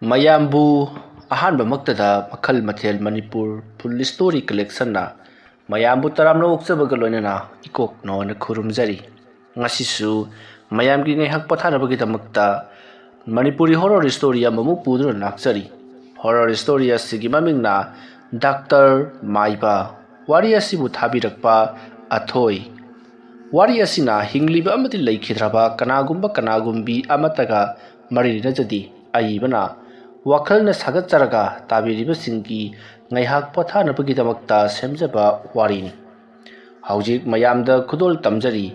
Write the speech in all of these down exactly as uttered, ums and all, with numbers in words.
ꯃꯌꯥꯝꯕꯨ ꯑꯍꯥꯟꯕꯃꯛꯇꯗ ꯃꯈꯜ ꯃꯊꯦꯜ ꯃꯅꯤꯄꯨꯔ ꯐꯨꯜ ꯁ꯭ꯇꯣꯔꯤ ꯀꯂꯦꯛꯁꯟꯅ ꯃꯌꯥꯝꯕꯨ ꯇꯔꯥꯝꯅ ꯑꯣꯛꯆꯕꯒ ꯂꯣꯏꯅꯅ ꯏꯀꯣꯛ ꯅꯧꯅ ꯈꯨꯔꯨꯝꯖꯔꯤ꯫ ꯉꯁꯤꯁꯨ ꯃꯌꯥꯝꯒꯤ ꯉꯥꯏꯍꯥꯛ ꯄꯣꯊꯥꯅꯕꯒꯤꯗꯃꯛꯇ ꯃꯅꯤꯄꯨꯔꯤ ꯍꯣꯔꯣꯔ ꯁ꯭ꯇꯣꯔꯤ ꯑꯃꯃꯨꯛ ꯄꯨꯗꯨꯅ ꯂꯥꯛꯆꯔꯤ꯫ ꯍꯣꯔꯣꯔ ꯁ꯭ꯇꯣꯔꯤ ꯑꯁꯤꯒꯤ ꯃꯃꯤꯡꯅ ꯗꯥꯛꯇꯔ ꯃꯥꯏꯕ꯫ ꯋꯥꯔꯤ ꯑꯁꯤꯕꯨ ꯊꯥꯕꯤꯔꯛꯄ ꯑꯊꯣꯏ꯫ ꯋꯥꯔꯤ ꯑꯁꯤꯅ ꯍꯤꯡꯂꯤꯕ ꯑꯃꯗꯤ ꯂꯩꯈꯤꯗ꯭ꯔꯕ ꯀꯅꯥꯒꯨꯝꯕ ꯀꯅꯥꯒꯨꯝꯕꯤ ꯑꯃꯠꯇꯒ ꯃꯔꯤ ꯂꯩꯅꯖꯗꯦ꯫ ꯑꯏꯕꯅ ꯋꯥꯈꯜꯅ ꯁꯥꯒꯠꯆꯔꯒ ꯇꯥꯕꯤꯔꯤꯕꯁꯤꯡꯒꯤ ꯉꯥꯏꯍꯥꯛ ꯄꯣꯊꯥꯅꯕꯒꯤꯗꯃꯛꯇ ꯁꯦꯝꯖꯕ ꯋꯥꯔꯤꯅꯤ꯫ ꯍꯧꯖꯤꯛ ꯃꯌꯥꯝꯗ ꯈꯨꯗꯣꯜ ꯇꯝꯖꯔꯤ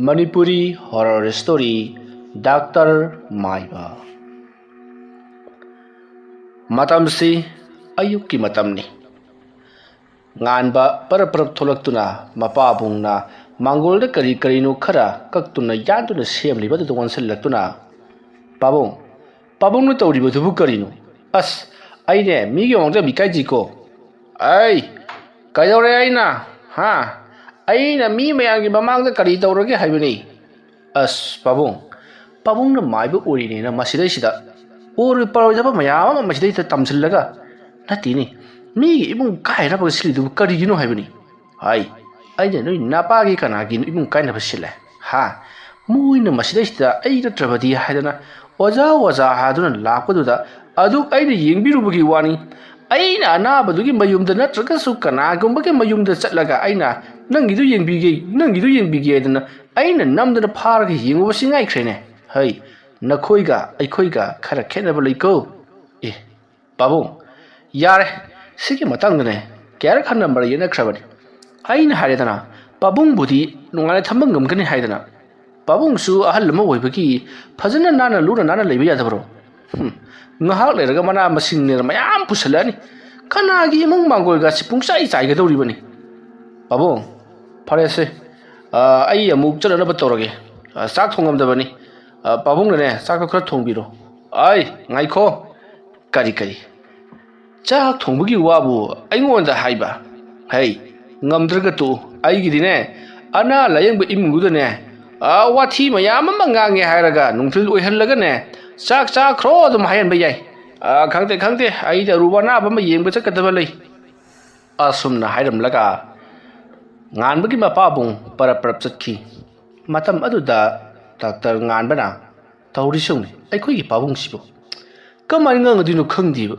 ꯃꯅꯤꯄꯨꯔꯤ ꯍꯣꯔꯣꯔ ꯁ꯭ꯇꯣꯔꯤ ꯗꯥꯛꯇꯔ ꯃꯥꯏꯕ꯫ ꯃꯇꯝꯁꯤ ꯑꯌꯨꯛꯀꯤ ꯃꯇꯝꯅꯤ꯫ ꯉꯥꯟꯕ ꯄꯔꯞ ꯄꯔꯞ ꯊꯣꯛꯂꯛꯇꯨꯅ ꯃꯄꯥꯕꯨꯡꯅ ꯃꯥꯡꯒꯣꯜꯗ ꯀꯔꯤ ꯀꯔꯤꯅꯣ ꯈꯔ ꯀꯛꯇꯨꯅ ꯌꯥꯟꯗꯨꯅ ꯁꯦꯝꯂꯤꯕ ꯑꯗꯨꯗ ꯑꯣꯟꯁꯤꯜꯂꯛꯇꯨꯅ, "ꯄꯥꯕꯨꯡ, ꯄꯥꯕꯨꯡꯅ ꯇꯧꯔꯤꯕꯗꯨꯕꯨ ꯀꯔꯤꯅꯣ? ꯑꯁ, ꯑꯩꯅꯦ ꯃꯤꯒꯤ ꯃꯃꯥꯡꯗ ꯌꯥꯝ ꯏꯀꯥꯏꯖꯩꯀꯣ꯫ ꯑꯩ ꯀꯩꯗꯧꯔꯦ ꯑꯩꯅ? ꯍꯥ? ꯑꯩꯅ ꯃꯤ ꯃꯌꯥꯝꯒꯤ ꯃꯃꯥꯡꯗ ꯀꯔꯤ ꯇꯧꯔꯒꯦ ꯍꯥꯏꯕꯅꯤ? ꯑꯁ, ꯄꯥꯕꯨꯡ, ꯄꯥꯕꯨꯡꯅ ꯃꯥꯏꯕ ꯑꯣꯏꯔꯤꯅꯦꯅ ꯃꯁꯤꯗꯩꯁꯤꯗ ꯑꯣꯏꯔꯣꯏ ꯄꯥꯔꯣꯏꯗꯕ ꯃꯌꯥꯝ ꯑꯃ ꯃꯁꯤꯗꯩꯁꯤꯗ ꯇꯝꯁꯤꯜꯂꯒ, ꯅꯠꯇꯦꯅꯦ, ꯃꯤꯒꯤ ꯏꯃꯨꯡ ꯀꯥꯏꯅꯕꯒ ꯁꯤꯜꯂꯤꯗꯨꯕꯨ ꯀꯔꯤꯒꯤꯅꯣ ꯍꯥꯏꯕꯅꯤ?" ꯍꯥꯏ꯫ "ꯑꯩꯅ ꯅꯣꯏ ꯅꯄꯥꯒꯤ ꯀꯅꯥꯒꯤ ꯏꯃꯨꯡ ꯀꯥꯏꯅꯕ ꯁꯤꯜꯂꯦ? ꯍꯥ? ꯃꯣꯏꯅ ꯃꯁꯤꯗꯩꯁꯤꯗ ꯑꯩ ꯅꯠꯇ꯭ꯔꯕꯗꯤ ꯍꯥꯏꯗꯅ ꯑꯣꯖꯥ ꯑꯣꯖꯥ ꯍꯥꯏꯗꯨꯅ ꯂꯥꯛꯄꯗꯨꯗ, ꯑꯗꯨ ꯑꯩꯅ ꯌꯦꯡꯕꯤꯔꯨꯕꯒꯤ ꯋꯥꯅꯤ꯫ ꯑꯩꯅ ꯑꯅꯥꯕꯗꯨꯒꯤ ꯃꯌꯨꯝꯗ ꯅꯠꯇ꯭ꯔꯒꯁꯨ ꯀꯅꯥꯒꯨꯝꯕꯒꯤ ꯃꯌꯨꯝꯗ ꯆꯠꯂꯒ ꯑꯩꯅ ꯅꯪꯒꯤꯗꯨ ꯌꯦꯡꯕꯤꯒꯦ, ꯅꯪꯒꯤꯗꯨ ꯌꯦꯡꯕꯤꯒꯦ ꯍꯥꯏꯗꯅ ꯑꯩꯅ ꯅꯝꯗꯅ ꯐꯥꯔꯒ ꯌꯦꯡꯉꯨꯕꯁꯤ ꯉꯥꯏꯈ꯭ꯔꯦꯅꯦ꯫ ꯍꯩ, ꯅꯈꯣꯏꯒ ꯑꯩꯈꯣꯏꯒ ꯈꯔ ꯈꯦꯠꯅꯕ ꯂꯩꯀꯣ꯫ ꯑꯦ, ꯄꯥꯕꯨꯡ, ꯌꯥꯔꯦ, ꯁꯤꯒꯤ ꯃꯇꯥꯡꯗꯅꯦ ꯀꯌꯥꯔꯛ ꯍꯟꯅ ꯃꯔꯩ ꯌꯦꯠꯅꯈ꯭ꯔꯕꯅꯤ꯫ ꯑꯩꯅ ꯍꯥꯏꯔꯦꯗꯅ, ꯄꯥꯕꯨꯡꯕꯨꯗꯤ ꯅꯨꯡꯉꯥꯏꯅ ꯊꯝꯕ ꯉꯝꯒꯅꯤ ꯍꯥꯏꯗꯅ꯫ ꯄꯥꯕꯨꯡꯁꯨ ꯑꯍꯜ ꯑꯃ ꯑꯣꯏꯕꯒꯤ ꯐꯖꯅ ꯅꯥꯟꯅ ꯂꯨꯅ ꯅꯥꯟꯅ ꯂꯩꯕ ꯌꯥꯗꯕ꯭ꯔꯣ? ꯍꯨꯝ, ꯉꯥꯏꯍꯥꯛ ꯂꯩꯔꯒ ꯃꯅꯥ ꯃꯁꯤꯡꯅꯦꯅ ꯃꯌꯥꯝ ꯄꯨꯁꯜꯂꯛꯑꯅꯤ꯫ ꯀꯅꯥꯒꯤ ꯏꯃꯨꯡ ꯃꯥꯡꯒꯣꯜꯒꯁꯤ ꯄꯨꯡꯆꯥꯏ ꯆꯥꯏꯒꯗꯧꯔꯤꯕꯅꯤ?" "ꯄꯥꯕꯨꯡ, ꯐꯔꯦꯁꯦ, ꯑ, ꯑꯩ ꯑꯃꯨꯛ ꯆꯠꯅꯅꯕ ꯇꯧꯔꯒꯦ꯫ ꯑ, ꯆꯥꯛ ꯊꯣꯡꯉꯝꯗꯕꯅꯤ꯫ ꯑ, ꯄꯥꯕꯨꯡꯅꯅꯦ ꯆꯥꯛꯇꯣ ꯈꯔ ꯊꯣꯡꯕꯤꯔꯣ꯫" "ꯑꯩ, ꯉꯥꯏꯈꯣ꯫ ꯀꯔꯤ, ꯀꯔꯤ? ꯆꯥꯛ ꯊꯣꯡꯕꯒꯤ ꯋꯥꯕꯨ ꯑꯩꯉꯣꯟꯗ ꯍꯥꯏꯕ? ꯍꯩ, ꯉꯝꯗ꯭ꯔꯒ ꯇꯣꯛꯎ꯫ ꯑꯩꯒꯤꯗꯤꯅꯦ, ꯑꯅꯥ ꯂꯥꯌꯦꯡꯕ ꯏꯃꯨꯡꯗꯨꯗꯅꯦ, ꯑ, ꯋꯥꯊꯤ ꯃꯌꯥꯝ ꯑꯃ ꯉꯥꯡꯉꯦ ꯍꯥꯏꯔꯒ ꯅꯨꯡꯊꯤꯜ ꯑꯣꯏꯍꯜꯂꯒꯅꯦ, ꯆꯥꯛ ꯆꯥꯈ꯭ꯔꯣ ꯑꯗꯨꯝ ꯍꯥꯏꯍꯟꯕ ꯌꯥꯏ꯫ "ꯑ, ꯈꯪꯗꯦ, ꯈꯪꯗꯦ, ꯑꯩꯗꯤ ꯑꯔꯨꯕ ꯑꯅꯥꯕ ꯑꯃ ꯌꯦꯡꯕ ꯆꯠꯀꯗꯕ ꯂꯩ", ꯑꯁꯨꯝꯅ ꯍꯥꯏꯔꯝꯂꯒ ꯉꯥꯟꯕꯒꯤ ꯃꯄꯥꯕꯨꯡ ꯄꯔꯞ ꯄꯔꯞ ꯆꯠꯈꯤ꯫ ꯃꯇꯝ ꯑꯗꯨꯗ ꯗꯥꯛꯇꯔ ꯉꯥꯟꯕꯅ, "ꯇꯧꯔꯤꯁꯤ ꯌꯦꯡꯉꯨꯅꯦ, ꯑꯩꯈꯣꯏꯒꯤ ꯄꯥꯕꯨꯡꯁꯤꯕꯨ ꯀꯃꯥꯏꯅ ꯉꯥꯡꯒꯗꯣꯏꯅꯣ ꯈꯪꯗꯦꯕ꯫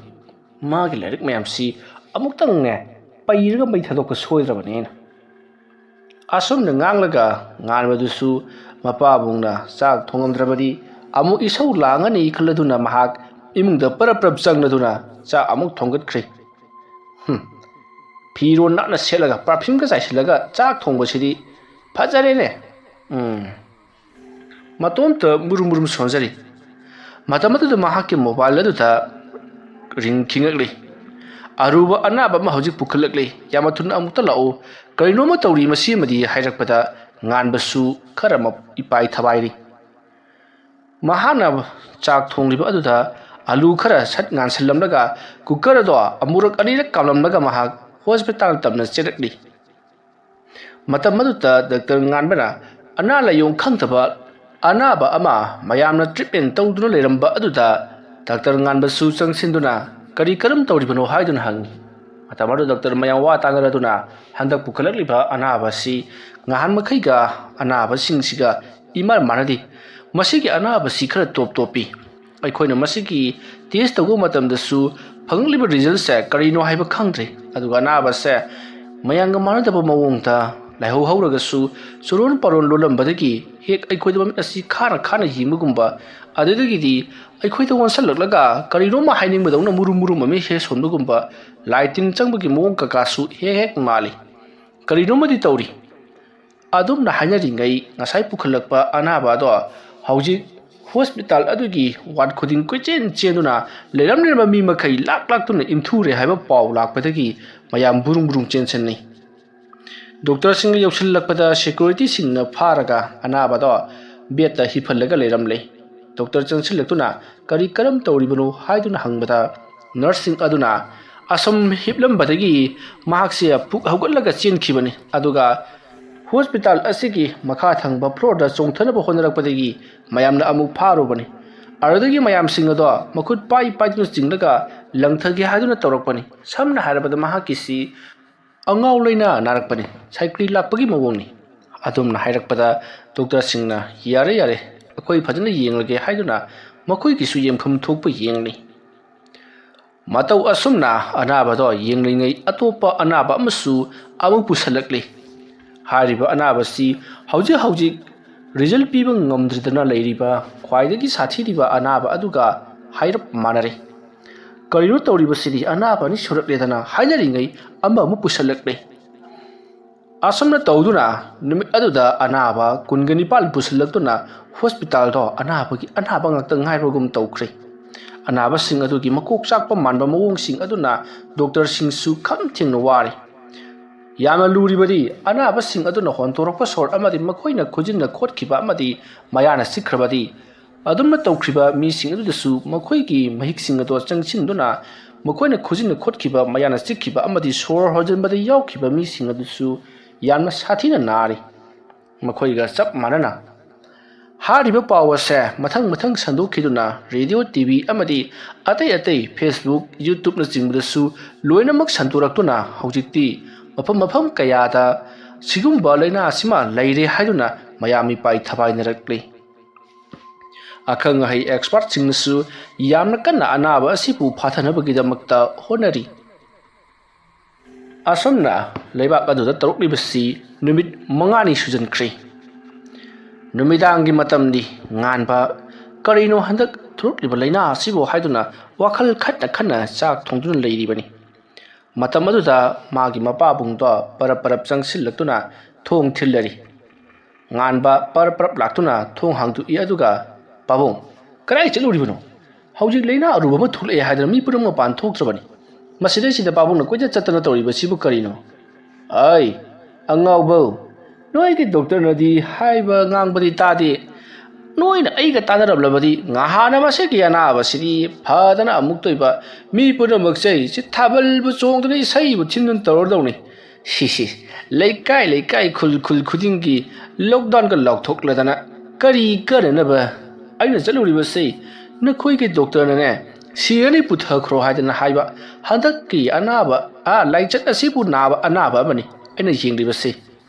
ꯃꯥꯒꯤ ꯂꯥꯏꯔꯤꯛ ꯃꯌꯥꯝꯁꯤ ꯑꯃꯨꯛꯇꯪꯅꯦ ꯄꯩꯔꯒ ꯃꯩ ꯊꯥꯗꯣꯛꯄ ꯁꯣꯏꯗ꯭ꯔꯕꯅꯦꯅ"꯫ ꯑꯁꯨꯝꯅ ꯉꯥꯡꯂꯒ ꯉꯥꯟꯕꯗꯨꯁꯨ ꯃꯄꯥꯕꯨꯡꯅ ꯆꯥꯛ ꯊꯣꯡꯉꯝꯗ꯭ꯔꯕꯗꯤ ꯑꯃꯨꯛ ꯏꯁꯧ ꯂꯥꯡꯉꯅꯤ ꯈꯜꯂꯗꯨꯅ ꯃꯍꯥꯛ ꯏꯃꯨꯡꯗ ꯄꯔꯞ ꯄꯔꯞ ꯆꯪꯂꯗꯨꯅ ꯆꯥꯛ ꯑꯃꯨꯛ ꯊꯣꯡꯒꯠꯈ꯭ꯔꯦ꯫ ꯍꯨꯝ, ꯐꯤꯔꯣꯜ ꯅꯥꯟꯅ ꯁꯦꯠꯂꯒ ꯄꯔꯐ꯭ꯌꯨꯝꯒ ꯆꯥꯏꯁꯤꯜꯂꯒ ꯆꯥꯛ ꯊꯣꯡꯕꯁꯤꯗꯤ ꯐꯖꯔꯦꯅꯦ꯫ ꯎꯝ꯫ ꯃꯇꯣꯝꯇ ꯃꯨꯔꯨꯝ ꯃꯨꯔꯨꯝ ꯁꯣꯟꯖꯔꯤ꯫ ꯃꯇꯝ ꯑꯗꯨꯗ ꯃꯍꯥꯛꯀꯤ ꯃꯣꯕꯥꯏꯜ ꯑꯗꯨꯗ ꯔꯤꯡ ꯈꯤꯡꯉꯛꯂꯤ꯫ "ꯑꯔꯨꯕ ꯑꯅꯥꯕ ꯑꯃ ꯍꯧꯖꯤꯛ ꯄꯨꯈꯠꯂꯛꯂꯤ꯫ ꯌꯥꯝꯅ ꯊꯨꯅ ꯑꯃꯨꯛꯇ ꯂꯥꯛꯎ꯫ ꯀꯔꯤꯅꯣꯃ ꯇꯧꯔꯤ ꯃꯁꯤ ꯑꯃꯗꯤ" ꯍꯥꯏꯔꯛꯄꯗ ꯉꯥꯟꯕꯁꯨ ꯈꯔ ꯃ-, ꯏꯄꯥꯏ ꯊꯕꯥꯏꯔꯤ꯫ ꯃꯍꯥꯛꯅ ꯆꯥꯛ ꯊꯣꯡꯂꯤꯕ ꯑꯗꯨꯗ ꯑꯂꯨ ꯈꯔ ꯁꯠ ꯉꯥꯟꯁꯤꯜꯂꯝꯂꯒ ꯀꯨꯀꯔ ꯑꯗꯣ ꯑꯃꯨꯔꯛ ꯑꯅꯤꯔꯛ ꯀꯥꯝꯂꯝꯂꯒ ꯃꯍꯥꯛ ꯍꯣꯁꯄꯤꯇꯥꯜ ꯇꯝꯅ ꯆꯦꯜꯂꯛꯂꯤ꯫ ꯃꯇꯝ ꯑꯗꯨꯗ ꯗꯥꯛꯇꯔ ꯉꯥꯟꯕꯅ ꯑꯅꯥ ꯂꯥꯏꯌꯣꯡ ꯈꯪꯗꯕ ꯑꯅꯥꯕ ꯑꯃ ꯃꯌꯥꯝꯅ ꯇ꯭ꯔꯤꯠꯃꯦꯟ ꯇꯧꯗꯨꯅ ꯂꯩꯔꯝꯕ ꯑꯗꯨꯗ ꯗꯥꯛꯇꯔ ꯉꯥꯟꯕꯁꯨ ꯆꯪꯁꯤꯟꯗꯨꯅ "ꯀꯔꯤ ꯀꯔꯝ ꯇꯧꯔꯤꯕꯅꯣ?" ꯍꯥꯏꯗꯨꯅ ꯍꯪꯉꯤ꯫ ꯃꯇꯝ ꯑꯗꯨꯗ ꯗꯥꯛꯇꯔ ꯃꯌꯥꯝ ꯋꯥ ꯇꯥꯅꯔꯗꯨꯅ, "ꯍꯟꯗꯛ ꯄꯨꯈꯠꯂꯛꯂꯤꯕ ꯑꯅꯥꯕ ꯑꯁꯤ ꯉꯍꯥꯟ ꯃꯈꯩꯒ ꯑꯅꯥꯕꯁꯤꯡꯁꯤꯒ ꯏꯃꯥꯟ ꯃꯥꯟꯅꯗꯦ꯫ ꯃꯁꯤꯒꯤ ꯑꯅꯥꯕꯁꯤ ꯈꯔ ꯇꯣꯞ ꯇꯣꯞꯄꯤ꯫ ꯑꯩꯈꯣꯏꯅ ꯃꯁꯤꯒꯤ ꯇꯦꯁ ꯇꯧꯕ ꯃꯇꯝꯗꯁꯨ ꯐꯪꯂꯛꯂꯤꯕ ꯔꯤꯖꯜꯁꯦ ꯀꯔꯤꯅꯣ ꯍꯥꯏꯕ ꯈꯪꯗ꯭ꯔꯦ꯫ ꯑꯗꯨꯒ ꯑꯅꯥꯕꯁꯦ ꯃꯌꯥꯝꯒ ꯃꯥꯟꯅꯗꯕ ꯃꯑꯣꯡꯗ ꯂꯥꯏꯍꯧ ꯍꯧꯔꯒꯁꯨ ꯆꯨꯔꯣꯟ ꯄꯥꯔꯣꯟ ꯂꯣꯜꯂꯝꯕꯗꯒꯤ ꯍꯦꯛ ꯑꯩꯈꯣꯏꯗ ꯃꯃꯤꯠ ꯑꯁꯤ ꯈꯥꯅ ꯈꯥꯅ ꯌꯦꯡꯕꯒꯨꯝꯕ, ꯑꯗꯨꯗꯒꯤꯗꯤ ꯑꯩꯈꯣꯏꯗ ꯑꯣꯟꯁꯜꯂꯛꯂꯒ ꯀꯔꯤꯅꯣꯝꯃ ꯍꯥꯏꯅꯤꯡꯕꯗꯧꯅ ꯃꯨꯔꯨꯝ ꯃꯨꯔꯨꯝ ꯃꯃꯤꯠ ꯍꯦꯛ ꯁꯣꯟꯕꯒꯨꯝꯕ, ꯂꯥꯏ ꯇꯤꯟ ꯆꯪꯕꯒꯤ ꯃꯑꯣꯡ ꯀꯀꯥꯁꯨ ꯍꯦꯛ ꯍꯦꯛ ꯃꯥꯜꯂꯤ꯫ ꯀꯔꯤꯅꯣꯝꯃꯗꯤ ꯇꯧꯔꯤ"꯫ ꯑꯗꯨꯝꯅ ꯍꯥꯏꯅꯔꯤꯉꯩ ꯉꯁꯥꯏ ꯄꯨꯈꯠꯂꯛꯄ ꯑꯅꯥꯕ ꯑꯗꯣ ꯍꯧꯖꯤꯛ ꯍꯣꯁꯄꯤꯇꯥꯜ ꯑꯗꯨꯒꯤ ꯋꯥꯔꯗ ꯈꯨꯗꯤꯡ ꯀꯣꯏꯆꯦꯟ ꯆꯦꯟꯗꯨꯅ ꯂꯩꯔꯝꯂꯤꯕ ꯃꯤ ꯃꯈꯩ ꯂꯥꯛ ꯂꯥꯛꯇꯨꯅ ꯏꯟꯊꯨꯔꯦ ꯍꯥꯏꯕ ꯄꯥꯎ ꯂꯥꯛꯄꯗꯒꯤ ꯃꯌꯥꯝ ꯕꯨꯔꯨꯡ ꯕꯨꯔꯨꯡ ꯆꯦꯟꯁꯤꯟꯅꯩ꯫ ꯗꯣꯛꯇꯔꯁꯤꯡꯅ ꯌꯧꯁꯤꯜꯂꯛꯄꯗ ꯁꯦꯀ꯭ꯌꯨꯔꯤꯇꯤꯁꯤꯡꯅ ꯐꯥꯔꯒ ꯑꯅꯥꯕꯗꯣ ꯕꯦꯗꯇ ꯍꯤꯞꯍꯜꯂꯒ ꯂꯩꯔꯝꯂꯦ꯫ ꯗꯣꯛꯇꯔ ꯆꯪꯁꯤꯜꯂꯛꯇꯨꯅ "ꯀꯔꯤ ꯀꯔꯝ ꯇꯧꯔꯤꯕꯅꯣ?" ꯍꯥꯏꯗꯨꯅ ꯍꯪꯕꯗ ꯅꯔꯁꯁꯤꯡ ꯑꯗꯨꯅ ꯑꯁꯨꯝ ꯍꯤꯞꯂꯝꯕꯗꯒꯤ ꯃꯍꯥꯛꯁꯦ ꯄꯨꯛ ꯍꯧꯒꯠꯂꯒ ꯆꯦꯟꯈꯤꯕꯅꯤ꯫ ꯑꯗꯨꯒ ꯍꯣꯁꯄꯤꯇꯥꯜ ꯑꯁꯤꯒꯤ ꯃꯈꯥ ꯊꯪꯕ ꯐ꯭ꯂꯣꯔꯗ ꯆꯣꯡꯊꯅꯕ ꯍꯣꯠꯅꯔꯛꯄꯗꯒꯤ ꯃꯌꯥꯝꯅ ꯑꯃꯨꯛ ꯐꯥꯔꯨꯕꯅꯤ꯫ ꯑꯗꯨꯗꯒꯤ ꯃꯌꯥꯝꯁꯤꯡ ꯑꯗꯣ ꯃꯈꯨꯠ ꯄꯥꯏ ꯄꯥꯏꯗꯨꯅ ꯆꯤꯡꯂꯒ ꯂꯪꯊꯒꯦ ꯍꯥꯏꯗꯨꯅ ꯇꯧꯔꯛꯄꯅꯤ꯫ ꯁꯝꯅ ꯍꯥꯏꯔꯕꯗ ꯃꯍꯥꯛꯀꯤꯁꯤ ꯑꯉꯥꯎ ꯂꯩꯅꯥ ꯅꯥꯔꯛꯄꯅꯤ, ꯁꯥꯏꯀ꯭ꯔꯤ ꯂꯥꯛꯄꯒꯤ ꯃꯑꯣꯡꯅꯤ꯫ ꯑꯗꯨꯝꯅ ꯍꯥꯏꯔꯛꯄꯗ ꯗꯣꯛꯇꯔꯁꯤꯡꯅ "ꯌꯥꯔꯦ, ꯌꯥꯔꯦ, ꯑꯩꯈꯣꯏ ꯐꯖꯅ ꯌꯦꯡꯂꯒꯦ" ꯍꯥꯏꯗꯨꯅ ꯃꯈꯣꯏꯒꯤꯁꯨ ꯌꯦꯡꯐꯝ ꯊꯣꯛꯄ ꯌꯦꯡꯂꯤ꯫ ꯃꯇꯧ ꯑꯁꯨꯝꯅ ꯑꯅꯥꯕꯗꯣ ꯌꯦꯡꯂꯤꯉꯩ ꯑꯇꯣꯞꯄ ꯑꯅꯥꯕ ꯑꯃꯁꯨ ꯑꯃꯨꯛ ꯄꯨꯁꯜꯂꯛꯂꯤ꯫ ꯍꯥꯏꯔꯤꯕ ꯑꯅꯥꯕꯁꯤ ꯍꯧꯖꯤꯛ ꯍꯧꯖꯤꯛ ꯔꯤꯖꯜ ꯄꯤꯕ ꯉꯝꯗ꯭ꯔꯗꯅ ꯂꯩꯔꯤꯕ ꯈ꯭ꯋꯥꯏꯗꯒꯤ ꯁꯥꯊꯤꯔꯤꯕ ꯑꯅꯥꯕ ꯑꯗꯨꯒ ꯍꯥꯏꯔꯞ ꯃꯥꯟꯅꯔꯦ꯫ ꯀꯔꯤꯅꯣ ꯇꯧꯔꯤꯕꯁꯤꯗꯤ? ꯑꯅꯥꯕ ꯑꯅꯤ ꯁꯨꯔꯛꯂꯦꯗꯅ ꯍꯥꯏꯅꯔꯤꯉꯩ ꯑꯃꯃꯨꯛ ꯄꯨꯁꯜꯂꯛꯂꯦ꯫ ꯑꯁꯨꯝꯅ ꯇꯧꯗꯨꯅ ꯅꯨꯃꯤꯠ ꯑꯗꯨꯗ ꯑꯅꯥꯕ ꯀꯨꯟꯒ ꯅꯤꯄꯥꯜ ꯄꯨꯁꯤꯜꯂꯛꯇꯨꯅ ꯍꯣꯁꯄꯤꯇꯥꯜꯗꯣ ꯑꯅꯥꯕꯒꯤ ꯑꯅꯥꯕ ꯉꯥꯛꯇ ꯉꯥꯏꯕꯒꯨꯝ ꯇꯧꯈ꯭ꯔꯦ꯫ ꯑꯅꯥꯕꯁꯤꯡ ꯑꯗꯨꯒꯤ ꯃꯀꯣꯛ ꯆꯥꯛꯄ ꯃꯥꯟꯕ ꯃꯑꯣꯡꯁꯤꯡ ꯑꯗꯨꯅ ꯗꯣꯛꯇꯔꯁꯤꯡꯁꯨ ꯈꯝ ꯊꯦꯡꯅ ꯋꯥꯔꯦ꯫ ꯌꯥꯝꯅ ꯂꯨꯔꯤꯕꯗꯤ ꯑꯅꯥꯕꯁꯤꯡ ꯑꯗꯨꯅ ꯍꯣꯟꯗꯣꯔꯛꯄ ꯁꯣꯔ ꯑꯃꯗꯤ ꯃꯈꯣꯏꯅ ꯈꯨꯖꯤꯟꯅ ꯈꯣꯠꯈꯤꯕ ꯑꯃꯗꯤ ꯃꯌꯥꯅ ꯆꯤꯛꯈ꯭ꯔꯕꯗꯤ ꯑꯗꯨꯝꯅ ꯇꯧꯈ꯭ꯔꯤꯕ ꯃꯤꯁꯤꯡ ꯑꯗꯨꯗꯁꯨ ꯃꯈꯣꯏꯒꯤ ꯃꯍꯤꯛꯁꯤꯡ ꯑꯗꯨ ꯆꯪꯁꯤꯟꯗꯨꯅ ꯃꯈꯣꯏꯅ ꯈꯨꯖꯤꯟꯅ ꯈꯣꯠꯈꯤꯕ, ꯃꯌꯥꯅ ꯆꯤꯛꯈꯤꯕ ꯑꯃꯗꯤ ꯁꯣꯔ ꯍꯣꯟꯖꯤꯟꯕꯗ ꯌꯥꯎꯈꯤꯕ ꯃꯤꯁꯤꯡ ꯑꯗꯨꯁꯨ ꯌꯥꯝꯅ ꯁꯥꯊꯤꯅ ꯅꯥꯔꯤ꯫ ꯃꯈꯣꯏꯒ ꯆꯞ ꯃꯥꯟꯅꯅ ꯍꯥꯏꯔꯤꯕ ꯄꯥꯎ ꯑꯁꯦ ꯃꯊꯪ ꯃꯊꯪ ꯁꯟꯗꯣꯛꯈꯤꯗꯨꯅ ꯔꯦꯗꯤꯑꯣ, ꯇꯤ ꯚꯤ ꯑꯃꯗꯤ ꯑꯇꯩ ꯑꯇꯩ Facebook, YouTubeꯅꯆꯤꯡꯕꯗꯁꯨ ꯂꯣꯏꯅꯃꯛ ꯁꯟꯗꯣꯔꯛꯇꯨꯅ ꯍꯧꯖꯤꯛꯇꯤ ꯃꯐꯝ ꯃꯐꯝ ꯀꯌꯥꯗ ꯁꯤꯒꯨꯝꯕ ꯂꯥꯏꯅꯥ ꯑꯁꯤꯃ ꯂꯩꯔꯦ ꯍꯥꯏꯗꯨꯅ ꯃꯌꯥꯝ ꯃꯤꯄꯥꯏ ꯊꯕꯥꯏꯅꯔꯛꯂꯤ꯫ ꯑꯈꯪ ꯑꯍꯩ ꯑꯦꯛꯁꯄꯥꯔꯠꯁꯤꯡꯅꯁꯨ ꯌꯥꯝꯅ ꯀꯟꯅ ꯑꯅꯥꯕ ꯑꯁꯤꯕꯨ ꯐꯥꯊꯅꯕꯒꯤꯗꯃꯛꯇ ꯍꯣꯠꯅꯔꯤ꯫ ꯑꯁꯨꯝꯅ ꯂꯩꯕꯥꯛ ꯑꯗꯨꯗ ꯇꯧꯔꯛꯂꯤꯕꯁꯤ ꯅꯨꯃꯤꯠ ꯃꯉꯥꯅꯤ ꯁꯨꯖꯟꯈ꯭ꯔꯦ꯫ ꯅꯨꯃꯤꯗꯥꯡꯒꯤ ꯃꯇꯝꯗꯤ ꯉꯥꯟꯕ꯫ ꯀꯔꯤꯅꯣ ꯍꯟꯗꯛ ꯊꯣꯛꯂꯛꯂꯤꯕ ꯂꯥꯏꯅꯥ ꯑꯁꯤꯕꯨ ꯍꯥꯏꯗꯨꯅ ꯋꯥꯈꯜ ꯈꯟꯅ ꯈꯟꯅ ꯆꯥꯛ ꯊꯣꯡꯗꯨꯅ ꯂꯩꯔꯤꯕꯅꯤ꯫ ꯃꯇꯝ ꯑꯗꯨꯗ ꯃꯥꯒꯤ ꯃꯄꯥꯕꯨꯡꯗꯣ ꯄꯔꯞ ꯄꯔꯞ ꯆꯪꯁꯤꯜꯂꯛꯇꯨꯅ ꯊꯣꯡ ꯊꯤꯜꯂꯔꯤ꯫ ꯉꯥꯟꯕ ꯄꯔꯞ ꯄꯔꯞ ꯂꯥꯛꯇꯨꯅ ꯊꯣꯡ ꯍꯥꯡꯗꯣꯛꯏ, ꯑꯗꯨꯒ "ꯄꯥꯕꯨꯡ, ꯀꯗꯥꯏ ꯆꯠꯂꯨꯔꯤꯕꯅꯣ? ꯍꯧꯖꯤꯛ ꯂꯥꯏꯅꯥ ꯑꯔꯨꯕ ꯑꯃ ꯊꯣꯛꯂꯛꯑꯦ ꯍꯥꯏꯗꯅ ꯃꯤ ꯄꯨꯝꯅꯃꯛ ꯃꯄꯥꯟ ꯊꯣꯛꯇ꯭ꯔꯕꯅꯤ꯫ ꯃꯁꯤꯗꯩꯁꯤꯗ ꯄꯥꯕꯨꯡꯅ ꯀꯣꯏꯆꯠ ꯆꯠꯇꯅ ꯇꯧꯔꯤꯕꯁꯤꯕꯨ ꯀꯔꯤꯅꯣ?" "ꯑꯩ, ꯑꯉꯥꯎꯕꯧ, ꯅꯣꯏꯒꯤ ꯗꯣꯛꯇꯔꯅꯗꯤ ꯍꯥꯏꯕ ꯉꯥꯡꯕꯗꯤ ꯇꯥꯗꯦ꯫ ꯅꯣꯏꯅ ꯑꯩꯒ ꯇꯥꯟꯅꯔꯝꯂꯕꯗꯤ ꯉꯍꯥꯟꯅ ꯃꯁꯤꯒꯤ ꯑꯅꯥꯕꯁꯤꯗꯤ ꯐꯗꯅ ꯑꯃꯨꯛꯇꯣꯏꯕ꯫ ꯃꯤ ꯄꯨꯝꯅꯃꯛꯁꯦ ꯁꯤ ꯊꯥꯕꯜꯕꯨ ꯆꯣꯡꯗꯨꯅ ꯏꯁꯩꯕꯨ ꯊꯤꯟꯗꯨꯅ ꯇꯧꯔꯗꯧꯅꯤ꯫ ꯁꯤꯁꯤ, ꯂꯩꯀꯥꯏ ꯂꯩꯀꯥꯏ, ꯈꯨꯜ ꯈꯨꯜ ꯈꯨꯗꯤꯡꯒꯤ ꯂꯣꯛꯗꯥꯎꯟꯒ ꯂꯥꯎꯊꯣꯛꯂꯗꯅ ꯀꯔꯤ ꯀꯥꯟꯅꯅꯕ?" ꯑꯩꯅ ꯆꯠꯂꯨꯔꯤꯕꯁꯤ ꯅꯈꯣꯏꯒꯤ ꯗꯣꯛꯇꯔꯅꯅꯦ, ꯁꯤꯔꯅꯤ ꯄꯨꯊꯈ꯭ꯔꯣ ꯍꯥꯏꯗꯅ ꯍꯥꯏꯕ ꯍꯟꯗꯛꯀꯤ ꯑꯅꯥꯕ, ꯑꯥ, ꯂꯥꯏꯆꯠ ꯑꯁꯤꯕꯨ ꯅꯥꯕ ꯑꯅꯥꯕ ꯑꯃꯅꯤ ꯑꯩꯅ ꯌꯦꯡꯂꯤꯕꯁꯤ꯫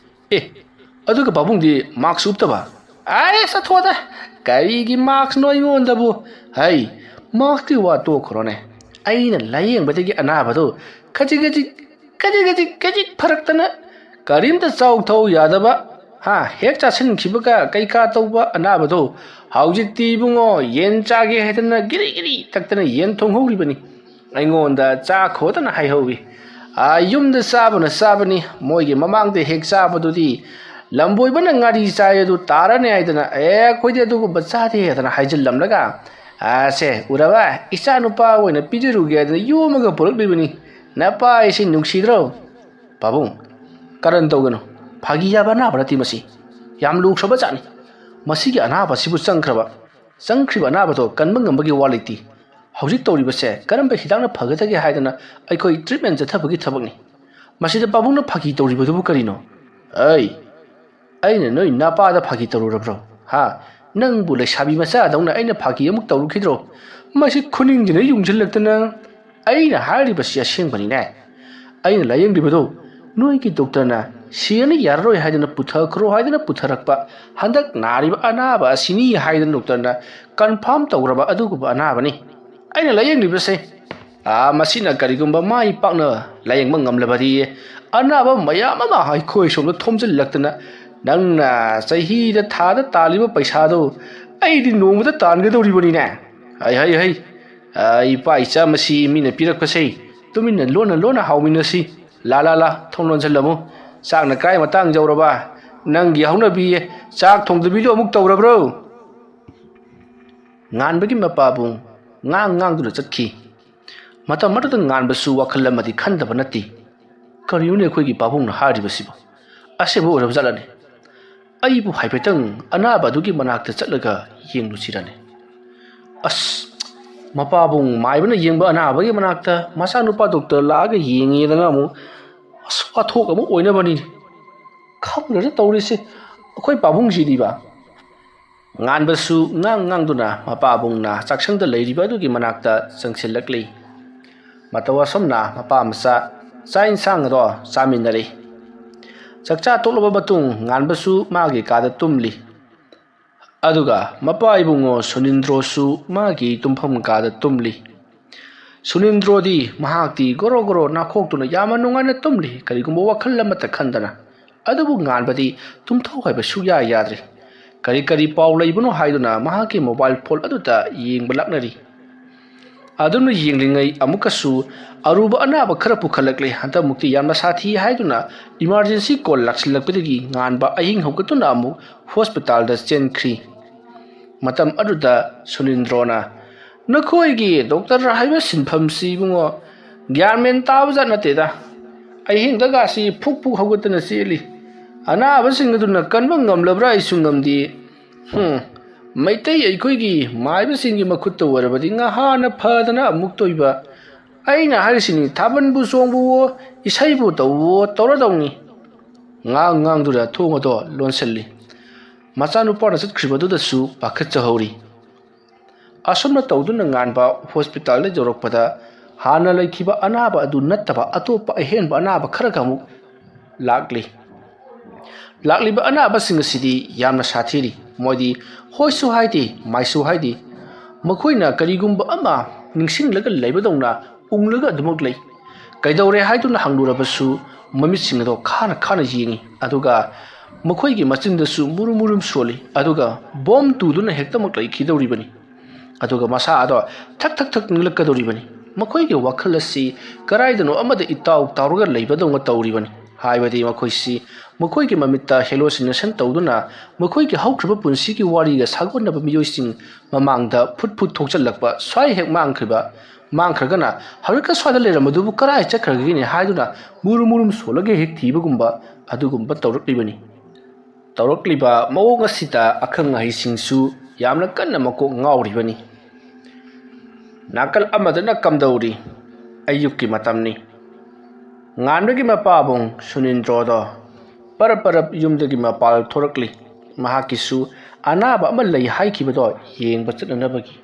ꯑꯦ, ꯑꯗꯨꯒ ꯄꯥꯕꯨꯡꯗꯤ ꯃꯥꯛꯁ ꯎꯞꯇꯕ? ꯑꯩ ꯆꯠꯊꯣꯛꯑꯗ, ꯀꯔꯤꯒꯤ ꯃꯥꯛꯁꯅꯣ ꯑꯩꯉꯣꯟꯗꯕꯨ? ꯍꯩ, ꯃꯥꯛꯁꯀꯤ ꯋꯥ ꯇꯣꯛꯈ꯭ꯔꯣꯅꯦ꯫ ꯑꯩꯅ ꯂꯥꯌꯦꯡꯕꯗꯒꯤ ꯑꯅꯥꯕꯗꯨ ꯈꯖꯤꯛ ꯈꯖꯤꯛ, ꯈꯖꯤꯛ ꯈꯖꯤꯛ, ꯈꯖꯤꯛ ꯐꯔꯛꯇꯅ ꯀꯔꯤꯝꯇ ꯆꯥꯎ ꯊꯛꯎ ꯌꯥꯗꯕ, ꯍꯥ, ꯍꯦꯛ ꯆꯥꯁꯤꯟꯈꯤꯕꯒ ꯀꯩꯀꯥ ꯇꯧꯕ ꯑꯅꯥꯕꯗꯣ ꯍꯧꯖꯤꯛꯇꯤ ꯏꯕꯨꯡꯉꯣ, ꯌꯦꯟ ꯆꯥꯒꯦ ꯍꯥꯏꯗꯅ ꯒꯤꯔꯤ ꯒꯤꯔꯤ ꯇꯛꯇꯅ ꯌꯦꯟ ꯊꯣꯡꯍꯧꯔꯤꯕꯅꯤ꯫ ꯑꯩꯉꯣꯟꯗ ꯆꯥ ꯈꯣꯗꯅ ꯍꯥꯏꯍꯧꯏ꯫ ꯑꯥ, ꯌꯨꯝꯗ ꯆꯥꯕꯅ ꯆꯥꯕꯅꯤ, ꯃꯣꯏꯒꯤ ꯃꯃꯥꯡꯗ ꯍꯦꯛ ꯆꯥꯕꯗꯨꯗꯤ ꯂꯝꯕꯣꯏꯕꯅ ꯉꯥꯔꯤ ꯆꯥꯏ ꯑꯗꯨ ꯇꯥꯔꯅꯤ ꯍꯥꯏꯗꯅ, "ꯑꯦ, ꯑꯩꯈꯣꯏꯗꯤ ꯑꯗꯨꯒꯨꯝꯕ ꯆꯥꯗꯦ" ꯍꯥꯏꯗꯅ ꯍꯥꯏꯖꯤꯜꯂꯝꯂꯒ, "ꯑꯥ, ꯁꯦ, ꯎꯔꯕ? ꯏꯆꯥ ꯅꯨꯄꯥ ꯑꯣꯏꯅ ꯄꯤꯖꯔꯨꯒꯦ" ꯍꯥꯏꯗꯅ ꯌꯣꯝꯃꯒ ꯄꯨꯔꯛꯂꯤꯕꯅꯤ꯫ ꯅꯄꯥ ꯑꯩꯁꯤ ꯅꯨꯡꯁꯤꯗ꯭ꯔꯣ? ꯄꯥꯕꯨꯡ, ꯀꯔꯟ ꯇꯧꯒꯅꯨ꯫ ꯐꯥꯒꯤ ꯌꯥꯕ ꯑꯅꯥꯕ ꯅꯠꯇꯦ ꯃꯁꯤ꯫ ꯌꯥꯝ ꯂꯨꯈ꯭ꯔꯕ ꯖꯥꯠꯅꯤ꯫ ꯃꯁꯤꯒꯤ ꯑꯅꯥꯕ ꯑꯁꯤꯕꯨ ꯆꯪꯈ꯭ꯔꯕ, ꯆꯪꯈ꯭ꯔꯤꯕ ꯑꯅꯥꯕꯗꯣ ꯀꯟꯕ ꯉꯝꯕꯒꯤ ꯋꯥ ꯂꯩꯇꯦ꯫ ꯍꯧꯖꯤꯛ ꯇꯧꯔꯤꯕꯁꯦ ꯀꯔꯝꯕ ꯍꯤꯗꯥꯛꯅ ꯐꯒꯗꯒꯦ ꯍꯥꯏꯗꯅ ꯑꯩꯈꯣꯏ ꯇ꯭ꯔꯤꯠꯃꯦꯟ ꯆꯠꯊꯕꯒꯤ ꯊꯕꯛꯅꯤ꯫ ꯃꯁꯤꯗ ꯄꯥꯕꯨꯡꯅ ꯐꯥꯒꯤ ꯇꯧꯔꯤꯕꯗꯨꯕꯨ ꯀꯔꯤꯅꯣ? ꯑꯩ, ꯑꯩꯅ ꯅꯣꯏ ꯅꯄꯥꯗ ꯐꯥꯒꯤ ꯇꯧꯔꯨꯔꯕ꯭ꯔꯣ? ꯍꯥ? ꯅꯪꯕꯨ ꯂꯩꯁꯥꯕꯤ ꯃꯆꯥꯗꯧꯅ ꯑꯩꯅ ꯐꯥꯒꯤ ꯑꯃꯨꯛ ꯇꯧꯔꯨꯈꯤꯗ꯭ꯔꯣ? ꯃꯁꯤ ꯈꯨꯅꯤꯡꯁꯤꯅ ꯌꯨꯡꯁꯤꯜꯂꯛꯇꯅ ꯑꯩꯅ ꯍꯥꯏꯔꯤꯕꯁꯤ ꯑꯁꯦꯡꯕꯅꯤꯅꯦ꯫ ꯑꯩꯅ ꯂꯥꯌꯦꯡꯂꯤꯕꯗꯨ ꯅꯣꯏꯒꯤ ꯗꯣꯛꯇꯔꯅ ꯁꯤꯔꯅꯤ ꯌꯥꯔꯔꯣꯏ ꯍꯥꯏꯗꯅ ꯄꯨꯊꯈ꯭ꯔꯣ ꯍꯥꯏꯗꯅ ꯄꯨꯊꯔꯛꯄ ꯍꯟꯗꯛ ꯅꯥꯔꯤꯕ ꯑꯅꯥꯕ ꯑꯁꯤꯅꯤ ꯍꯥꯏꯗꯅ ꯗꯣꯛꯇꯔꯅ ꯀꯟꯐꯥꯝ ꯇꯧꯔꯕ ꯑꯗꯨꯒꯨꯝꯕ ꯑꯅꯥꯕꯅꯤ꯫ ꯑꯩꯅ ꯂꯥꯌꯦꯡꯂꯤꯕꯁꯦ, ꯑꯥ, ꯃꯁꯤꯅ ꯀꯔꯤꯒꯨꯝꯕ ꯃꯥꯏ ꯄꯥꯛꯅ ꯂꯥꯌꯦꯡꯕ ꯉꯝꯂꯕꯗꯤ ꯑꯅꯥꯕ ꯃꯌꯥꯝ ꯑꯃ ꯑꯩꯈꯣꯏ ꯁꯣꯝꯗ ꯊꯣꯝꯖꯤꯜꯂꯛꯇꯅ ꯅꯪꯅ ꯆꯍꯤꯗ ꯊꯥꯗ ꯇꯥꯜꯂꯤꯕ ꯄꯩꯁꯥꯗꯨ ꯑꯩꯗꯤ ꯅꯣꯡꯃꯗ ꯇꯥꯟꯒꯗꯧꯔꯤꯕꯅꯤꯅꯦ꯫ ꯍꯩ, ꯍꯩ, ꯍꯩ꯫ ꯑꯥ, ꯏꯄꯥ ꯏꯆꯥ ꯃꯁꯤ ꯃꯤꯅ ꯄꯤꯔꯛꯄꯁꯦ ꯇꯨꯃꯤꯟꯅ ꯂꯣꯟꯅ ꯂꯣꯟꯅ ꯍꯥꯎꯃꯤꯟꯅꯁꯤ꯫ ꯂꯥ, ꯂꯥ, ꯂꯥ, ꯊꯣꯡ ꯂꯣꯟꯁꯤꯜꯂꯝꯃꯨ꯫ ꯆꯥꯛꯅ ꯀꯥꯏ ꯃꯇꯥꯡ ꯌꯧꯔꯕ? ꯅꯪꯒꯤ ꯍꯧꯅꯕꯤ ꯆꯥꯛ ꯊꯣꯡꯗꯕꯤꯗꯨ ꯑꯃꯨꯛ ꯇꯧꯔꯕ꯭ꯔꯣ? ꯉꯥꯟꯕꯒꯤ ꯃꯄꯥꯕꯨꯡ ꯉꯥꯡ ꯉꯥꯡꯗꯨꯅ ꯆꯠꯈꯤ꯫ ꯃꯇꯝ ꯑꯗꯨꯗ ꯉꯥꯟꯕꯁꯨ ꯋꯥꯈꯜ ꯑꯃꯗꯤ ꯈꯟꯗꯕ ꯅꯠꯇꯦ꯫ ꯀꯔꯤꯅꯣꯅꯦ ꯑꯩꯈꯣꯏꯒꯤ ꯄꯥꯕꯨꯡꯅ ꯍꯥꯏꯔꯤꯕꯁꯤꯕꯨ? ꯑꯁꯦꯡꯕ ꯑꯣꯏꯔꯕ ꯖꯥꯠꯂꯅꯦ? ꯑꯩꯕꯨ ꯍꯥꯏꯐꯦꯠꯇꯪ ꯑꯅꯥꯕ ꯑꯗꯨꯒꯤ ꯃꯅꯥꯛꯇ ꯆꯠꯂꯒ ꯌꯦꯡꯂꯨꯁꯤꯔꯅꯦ? ꯑꯁ, ꯃꯄꯥꯕꯨꯡ ꯃꯥꯏꯕꯅ ꯌꯦꯡꯕ ꯑꯅꯥꯕꯒꯤ ꯃꯅꯥꯛꯇ ꯃꯆꯥꯅꯨꯄꯥ ꯗꯣꯛꯇꯔ ꯂꯥꯛꯑꯒ ꯌꯦꯡꯉꯦꯗꯅ ꯑꯃꯨꯛ, ꯑꯁ, ꯋꯥꯊꯣꯛ ꯑꯃ ꯑꯣꯏꯅꯕꯅꯤꯅꯦ꯫ ꯈꯪꯗ꯭ꯔꯦꯗ ꯇꯧꯔꯤꯁꯦ, ꯑꯩꯈꯣꯏ ꯄꯥꯕꯨꯡꯁꯤꯗꯤꯕ꯫ ꯉꯥꯟꯕꯁꯨ ꯉꯥꯡ ꯉꯥꯡꯗꯨꯅ ꯃꯄꯥꯕꯨꯡꯅ ꯆꯥꯛꯁꯪꯗ ꯂꯩꯔꯤꯕ ꯑꯗꯨꯒꯤ ꯃꯅꯥꯛꯇ ꯆꯪꯁꯤꯜꯂꯛꯂꯤ꯫ ꯃꯇꯧ ꯑꯁꯨꯝꯅ ꯃꯄꯥ ꯃꯆꯥ ꯆꯥꯛ ꯏꯟꯁꯥꯡ ꯑꯗꯣ ꯆꯥꯃꯤꯟꯅꯔꯤ꯫ ꯆꯥꯛꯆꯥ ꯇꯣꯛꯂꯕ ꯃꯇꯨꯡ ꯉꯥꯟꯕꯁꯨ ꯃꯥꯒꯤ ꯀꯥꯗ ꯇꯨꯝꯂꯤ꯫ ꯑꯗꯨꯒ ꯃꯄꯥ ꯏꯕꯨꯡꯉꯣ ꯁꯨꯅꯤꯟꯗ꯭ꯔꯣꯁꯨ ꯃꯥꯒꯤ ꯇꯨꯝꯐꯝ ꯀꯥꯗ ꯇꯨꯝꯂꯤ꯫ ꯁꯨꯅꯤꯟꯗ꯭ꯔꯣꯗꯤ ꯃꯍꯥꯛꯇꯤ ꯒꯣꯔꯣ ꯒꯣꯔꯣ ꯅꯥꯈꯣꯛꯇꯨꯅ ꯌꯥꯝꯅ ꯅꯨꯡꯉꯥꯏꯅ ꯇꯨꯝꯂꯤ, ꯀꯔꯤꯒꯨꯝꯕ ꯋꯥꯈꯜ ꯑꯃꯠꯇ ꯈꯟꯗꯅ꯫ ꯑꯗꯨꯕꯨ ꯉꯥꯟꯕꯗꯤ ꯇꯨꯝꯊꯧ ꯍꯥꯏꯕ ꯁꯨꯛꯌꯥ ꯌꯥꯗ꯭ꯔꯦ꯫ ꯀꯔꯤ ꯀꯔꯤ ꯄꯥꯎ ꯂꯩꯕꯅꯣ ꯍꯥꯏꯗꯨꯅ ꯃꯍꯥꯛꯀꯤ ꯃꯣꯕꯥꯏꯜ ꯐꯣꯟ ꯑꯗꯨꯗ ꯌꯦꯡꯕ ꯂꯥꯛꯅꯔꯤ꯫ ꯑꯗꯨꯝꯅ ꯌꯦꯡꯂꯤꯉꯩ ꯑꯃꯨꯛꯀꯁꯨ ꯑꯔꯨꯕ ꯑꯅꯥꯕ ꯈꯔ ꯄꯨꯈꯠꯂꯛꯂꯦ꯫ ꯍꯟꯗꯛꯃꯨꯛꯇꯤ ꯌꯥꯝꯅ ꯁꯥꯊꯤ ꯍꯥꯏꯗꯨꯅ ꯏꯃꯥꯔꯖꯦꯟꯁꯤ ꯀꯣꯜ ꯂꯥꯛꯁꯤꯜꯂꯛꯄꯗꯒꯤ ꯉꯥꯟꯕ ꯑꯍꯤꯡ ꯍꯧꯒꯠꯇꯨꯅ ꯑꯃꯨꯛ ꯍꯣꯁꯄꯤꯇꯥꯜꯗ ꯆꯦꯟꯈ꯭ꯔꯤ꯫ ꯃꯇꯝ ꯑꯗꯨꯗ ꯁꯨꯅꯤꯟꯗ꯭ꯔꯣꯅ, "ꯅꯈꯣꯏꯒꯤ ꯗꯣꯛꯇꯔ ꯍꯥꯏꯕ ꯁꯤꯟꯐꯝꯁꯤ ꯏꯕꯨꯡꯉꯣ, ꯒ꯭ꯌꯥꯟ ꯃꯦꯟ ꯇꯥꯕꯖꯥꯠ ꯅꯠꯇꯦꯗ꯫ ꯑꯍꯤꯡꯗꯒꯥꯁꯤ ꯐꯨꯛ ꯐꯨꯛ ꯍꯧꯒꯠꯇꯅ ꯆꯦꯜꯂꯤ꯫ ꯑꯅꯥꯕꯁꯤꯡ ꯑꯗꯨꯅ ꯀꯟꯕ ꯉꯝꯂꯕ꯭ꯔꯥ ꯑꯩꯁꯨ ꯉꯝꯗꯦ꯫ ꯍꯨꯝ, ꯃꯩꯇꯩ ꯑꯩꯈꯣꯏꯒꯤ ꯃꯥꯏꯕꯁꯤꯡꯒꯤ ꯃꯈꯨꯠꯇ ꯑꯣꯏꯔꯕꯗꯤ ꯉꯍꯥꯟꯅ ꯐꯗꯅ ꯑꯃꯨꯛ ꯇꯣꯏꯕ꯫ ꯑꯩꯅ ꯍꯥꯏꯔꯤꯁꯤꯅꯤ, ꯊꯥꯕꯜꯕꯨ ꯆꯣꯡꯕꯋꯣ, ꯏꯁꯩꯕꯨ ꯇꯧꯕꯋꯣ ꯇꯧꯔꯗꯧꯅꯤ"꯫ ꯉꯥꯡ ꯉꯥꯡꯗꯨꯅ ꯊꯣꯡ ꯑꯗꯣ ꯂꯣꯟꯁꯤꯜꯂꯤ꯫ ꯃꯆꯥꯅꯨꯄꯥꯅ ꯆꯠꯈ꯭ꯔꯤꯕꯗꯨꯗꯁꯨ ꯄꯥꯈꯠꯆꯍꯧꯔꯤ꯫ ꯑꯁꯨꯝꯅ ꯇꯧꯗꯨꯅ ꯉꯥꯟꯕ ꯍꯣꯁꯄꯤꯇꯥꯜꯗ ꯌꯧꯔꯛꯄꯗ ꯍꯥꯟꯅ ꯂꯩꯈꯤꯕ ꯑꯅꯥꯕ ꯑꯗꯨ ꯅꯠꯇꯕ ꯑꯇꯣꯞꯄ ꯑꯍꯦꯟꯕ ꯑꯅꯥꯕ ꯈꯔꯒ ꯑꯃꯨꯛ ꯂꯥꯛꯂꯤ꯫ ꯂꯥꯛꯂꯤꯕ ꯑꯅꯥꯕꯁꯤꯡ ꯑꯁꯤꯗꯤ ꯌꯥꯝꯅ ꯁꯥꯊꯤꯔꯤ꯫ ꯃꯣꯏꯗꯤ ꯍꯣꯏꯁꯨ ꯍꯥꯏꯗꯦ, ꯃꯥꯏꯁꯨ ꯍꯥꯏꯗꯦ꯫ ꯃꯈꯣꯏꯅ ꯀꯔꯤꯒꯨꯝꯕ ꯑꯃ ꯅꯤꯡꯁꯤꯡꯂꯒ ꯂꯩꯕꯗꯧꯅ ꯎꯪꯂꯒ ꯑꯗꯨꯃꯛ ꯂꯩ꯫ ꯀꯩꯗꯧꯔꯦ ꯍꯥꯏꯗꯨꯅ ꯍꯪꯂꯨꯔꯕꯁꯨ ꯃꯃꯤꯠꯁꯤꯡ ꯑꯗꯣ ꯈꯥꯅ ꯈꯥꯅ ꯌꯦꯡꯉꯤ꯫ ꯑꯗꯨꯒ ꯃꯈꯣꯏꯒꯤ ꯃꯆꯤꯟꯗꯁꯨ ꯃꯨꯔꯨꯝ ꯃꯨꯔꯨꯝ ꯁꯣꯜꯂꯤ꯫ ꯑꯗꯨꯒ ꯕꯣꯝ ꯇꯨꯗꯨꯅ ꯍꯦꯛꯇꯃꯛ ꯂꯩꯈꯤꯗꯧꯔꯤꯕꯅꯤ꯫ ꯑꯗꯨꯒ ꯃꯁꯥ ꯑꯗꯣ ꯊꯛ ꯊꯛ ꯊꯛ ꯅꯤꯛꯂꯛꯀꯗꯧꯔꯤꯕꯅꯤ꯫ ꯃꯈꯣꯏꯒꯤ ꯋꯥꯈꯜ ꯑꯁꯤ ꯀꯗꯥꯏꯗꯅꯣ ꯑꯃꯗ ꯏꯇꯥꯎ ꯇꯥꯎꯔꯒ ꯂꯩꯕꯗꯧꯅ ꯇꯧꯔꯤꯕꯅꯤ꯫ ꯍꯥꯏꯕꯗꯤ ꯃꯈꯣꯏꯁꯤ ꯃꯈꯣꯏꯒꯤ ꯃꯃꯤꯠꯇ ꯍꯦꯂꯣꯁꯤꯅꯦꯁꯟ ꯇꯧꯗꯨꯅ ꯃꯈꯣꯏꯒꯤ ꯍꯧꯈ꯭ꯔꯕ ꯄꯨꯟꯁꯤꯒꯤ ꯋꯥꯔꯤꯒ ꯁꯥꯒꯣꯟꯅꯕ ꯃꯤꯑꯣꯏꯁꯤꯡ ꯃꯃꯥꯡꯗ ꯐꯨꯠ ꯐꯨꯠ ꯊꯣꯛꯆꯜꯂꯛꯄ, ꯁ꯭ꯋꯥꯏ ꯍꯦꯛ ꯃꯥꯡꯈ꯭ꯔꯤꯕ, ꯃꯥꯡꯈ꯭ꯔꯒꯅ ꯍꯧꯖꯤꯛꯀ ꯁ꯭ꯋꯥꯏꯗ ꯂꯩꯔꯝꯕꯗꯨꯕꯨ ꯀꯗꯥꯏ ꯆꯠꯈ꯭ꯔꯒꯦꯅꯦ ꯍꯥꯏꯗꯨꯅ ꯃꯨꯔꯨꯝ ꯃꯨꯔꯨꯝ ꯁꯣꯜꯂꯒ ꯍꯦꯛ ꯊꯤꯕꯒꯨꯝꯕ, ꯑꯗꯨꯒꯨꯝꯕ ꯇꯧꯔꯛꯂꯤꯕꯅꯤ꯫ ꯇꯧꯔꯛꯂꯤꯕ ꯃꯑꯣꯡ ꯑꯁꯤꯗ ꯑꯈꯪ ꯑꯍꯩꯁꯤꯡꯁꯨ ꯌꯥꯝꯅ ꯀꯟꯅ ꯃꯀꯣꯛ ꯉꯥꯎꯔꯤꯕꯅꯤ꯫ ꯅꯥꯀꯜ ꯑꯃꯗꯅ ꯀꯝꯗꯧꯔꯤ? ꯑꯌꯨꯛꯀꯤ ꯃꯇꯝꯅꯤ꯫ ꯉꯥꯟꯕꯒꯤ ꯃꯄꯥꯕꯨꯡ ꯁꯨꯅꯤꯟꯗ꯭ꯔꯣꯗꯣ ꯄꯔꯞ ꯄꯔꯞ ꯌꯨꯝꯗꯒꯤ ꯃꯄꯥꯜ ꯊꯣꯔꯛꯂꯤ꯫ ꯃꯍꯥꯛꯀꯤꯁꯨ ꯑꯅꯥꯕ ꯑꯃ ꯂꯩ ꯍꯥꯏꯈꯤꯕꯗꯣ ꯌꯦꯡꯕ ꯆꯠꯅꯅꯕꯒꯤ꯫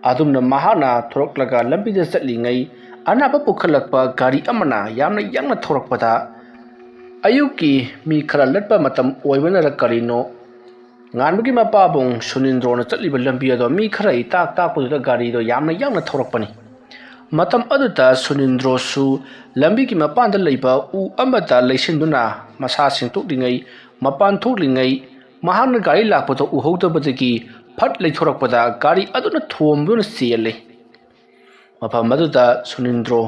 ꯑꯗꯨꯝꯅ ꯃꯍꯥꯛꯅ ꯊꯣꯔꯛꯂꯒ ꯂꯝꯕꯤꯗ ꯆꯠꯂꯤꯉꯩ, ꯑꯅꯥꯕ ꯄꯨꯈꯠꯂꯛꯄ ꯒꯥꯔꯤ ꯑꯃꯅ ꯌꯥꯝꯅ ꯌꯥꯡꯅ ꯊꯧꯔꯛꯄꯗ, ꯑꯌꯨꯛꯀꯤ ꯃꯤ ꯈꯔ ꯂꯠꯄ ꯃꯇꯝ ꯑꯣꯏꯕꯅꯔ ꯀꯔꯤꯅꯣ, ꯉꯥꯟꯕꯒꯤ ꯃꯄꯥꯕꯨꯡ ꯁꯨꯅꯤꯟꯗ꯭ꯔꯣꯅ ꯆꯠꯂꯤꯕ ꯂꯝꯕꯤ ꯑꯗꯣ ꯃꯤ ꯈꯔ ꯏꯇꯥꯛ ꯇꯥꯛꯄꯗꯨꯗ ꯒꯥꯔꯤꯗꯣ ꯌꯥꯝꯅ ꯌꯥꯡꯅ ꯊꯧꯔꯛꯄꯅꯤ꯫ ꯃꯇꯝ ꯑꯗꯨꯗ ꯁꯨꯅꯤꯟꯗ꯭ꯔꯣꯁꯨ ꯂꯝꯕꯤꯒꯤ ꯃꯄꯥꯟꯗ ꯂꯩꯕ ꯎ ꯑꯃꯗ ꯂꯩꯁꯤꯟꯗꯨꯅ ꯃꯁꯥ ꯁꯦꯡꯗꯣꯛꯂꯤꯉꯩ, ꯃꯄꯥꯟ ꯊꯣꯛꯂꯤꯉꯩ, ꯃꯍꯥꯛꯅ ꯒꯥꯔꯤ ꯂꯥꯛꯄꯗꯨ ꯎꯍꯧꯗꯕꯗꯒꯤ ꯐꯠ ꯂꯩꯊꯣꯔꯛꯄꯗ ꯒꯥꯔꯤ ꯑꯗꯨꯅ ꯊꯣꯝꯗꯨꯅ ꯆꯦꯜꯂꯤ꯫ ꯃꯐꯝ ꯑꯗꯨꯗ ꯁꯨꯅꯤꯟꯗ꯭ꯔꯣ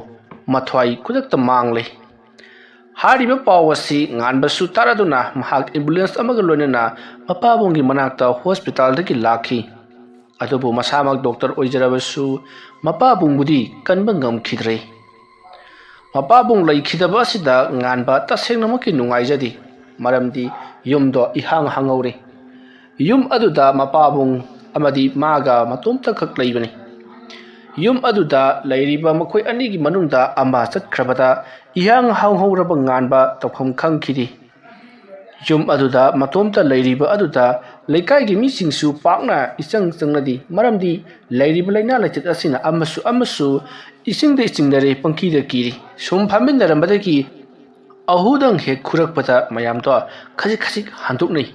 ꯃꯊ꯭ꯋꯥꯏ ꯈꯨꯗꯛꯇ ꯃꯥꯡꯂꯦ꯫ ꯍꯥꯏꯔꯤꯕ ꯄꯥꯎ ꯑꯁꯤ ꯉꯥꯟꯕꯁꯨ ꯇꯥꯔꯗꯨꯅ ꯃꯍꯥꯛ ambulance ꯑꯃꯒ ꯂꯣꯏꯅꯅ ꯃꯄꯥꯕꯨꯡꯒꯤ ꯃꯅꯥꯛꯇ hospitalꯗꯒꯤ ꯂꯥꯛꯈꯤ꯫ ꯑꯗꯨꯕꯨ ꯃꯁꯥꯃꯛ doctor ꯑꯣꯏꯖꯔꯕꯁꯨ ꯃꯄꯥꯕꯨꯡꯕꯨꯗꯤ ꯀꯟꯕ ꯉꯝꯈꯤꯗ꯭ꯔꯦ꯫ ꯃꯄꯥꯕꯨꯡ ꯂꯩꯈꯤꯗꯕ ꯑꯁꯤꯗ ꯉꯥꯟꯕ ꯇꯁꯦꯡꯅꯃꯛꯀꯤ ꯅꯨꯡꯉꯥꯏꯖꯗꯦ, ꯃꯔꯝꯗꯤ ꯌꯨꯝꯗꯣ ꯏꯍꯥꯡ ꯍꯥꯡꯍꯧꯔꯦ꯫ ꯌꯨꯝ ꯑꯗꯨꯗ ꯃꯄꯥꯕꯨꯡ ꯑꯃꯗꯤ ꯃꯥꯒ ꯃꯇꯣꯝꯇꯈꯛ ꯂꯩꯕꯅꯤ꯫ ꯌꯨꯝ ꯑꯗꯨꯗ ꯂꯩꯔꯤꯕ ꯃꯈꯣꯏ ꯑꯅꯤꯒꯤ ꯃꯅꯨꯡꯗ ꯑꯃ ꯆꯠꯈ꯭ꯔꯕꯗ ꯏꯍꯥꯡ ꯍꯥꯡꯍꯧꯔꯕ ꯉꯥꯟꯕ ꯇꯧꯐꯝ ꯈꯪꯈꯤꯗꯦ꯫ ꯌꯨꯝ ꯑꯗꯨꯗ ꯃꯇꯣꯝꯇ ꯂꯩꯔꯤꯕ ꯑꯗꯨꯗ ꯂꯩꯀꯥꯏꯒꯤ ꯃꯤꯁꯤꯡꯁꯨ ꯄꯥꯛꯅ ꯏꯆꯪ ꯆꯪꯅꯗꯦ, ꯃꯔꯝꯗꯤ ꯂꯩꯔꯤꯕ ꯂꯥꯏꯅꯥ ꯂꯥꯏꯆꯠ ꯑꯁꯤꯅ ꯑꯃꯁꯨ ꯑꯃꯁꯨ ꯏꯁꯤꯡꯗ ꯆꯤꯡꯅꯔꯦ, ꯄꯪꯀꯤꯗ ꯀꯤꯔꯤ꯫ ꯁꯨꯝ ꯐꯝꯃꯤꯟꯅꯔꯝꯕꯗꯒꯤ ꯑꯍꯨꯗꯪ ꯍꯦꯛ ꯈꯨꯔꯛꯄꯗ ꯃꯌꯥꯝꯗꯣ ꯈꯖꯤꯛ ꯈꯖꯤꯛ ꯍꯟꯗꯣꯛꯅꯩ꯫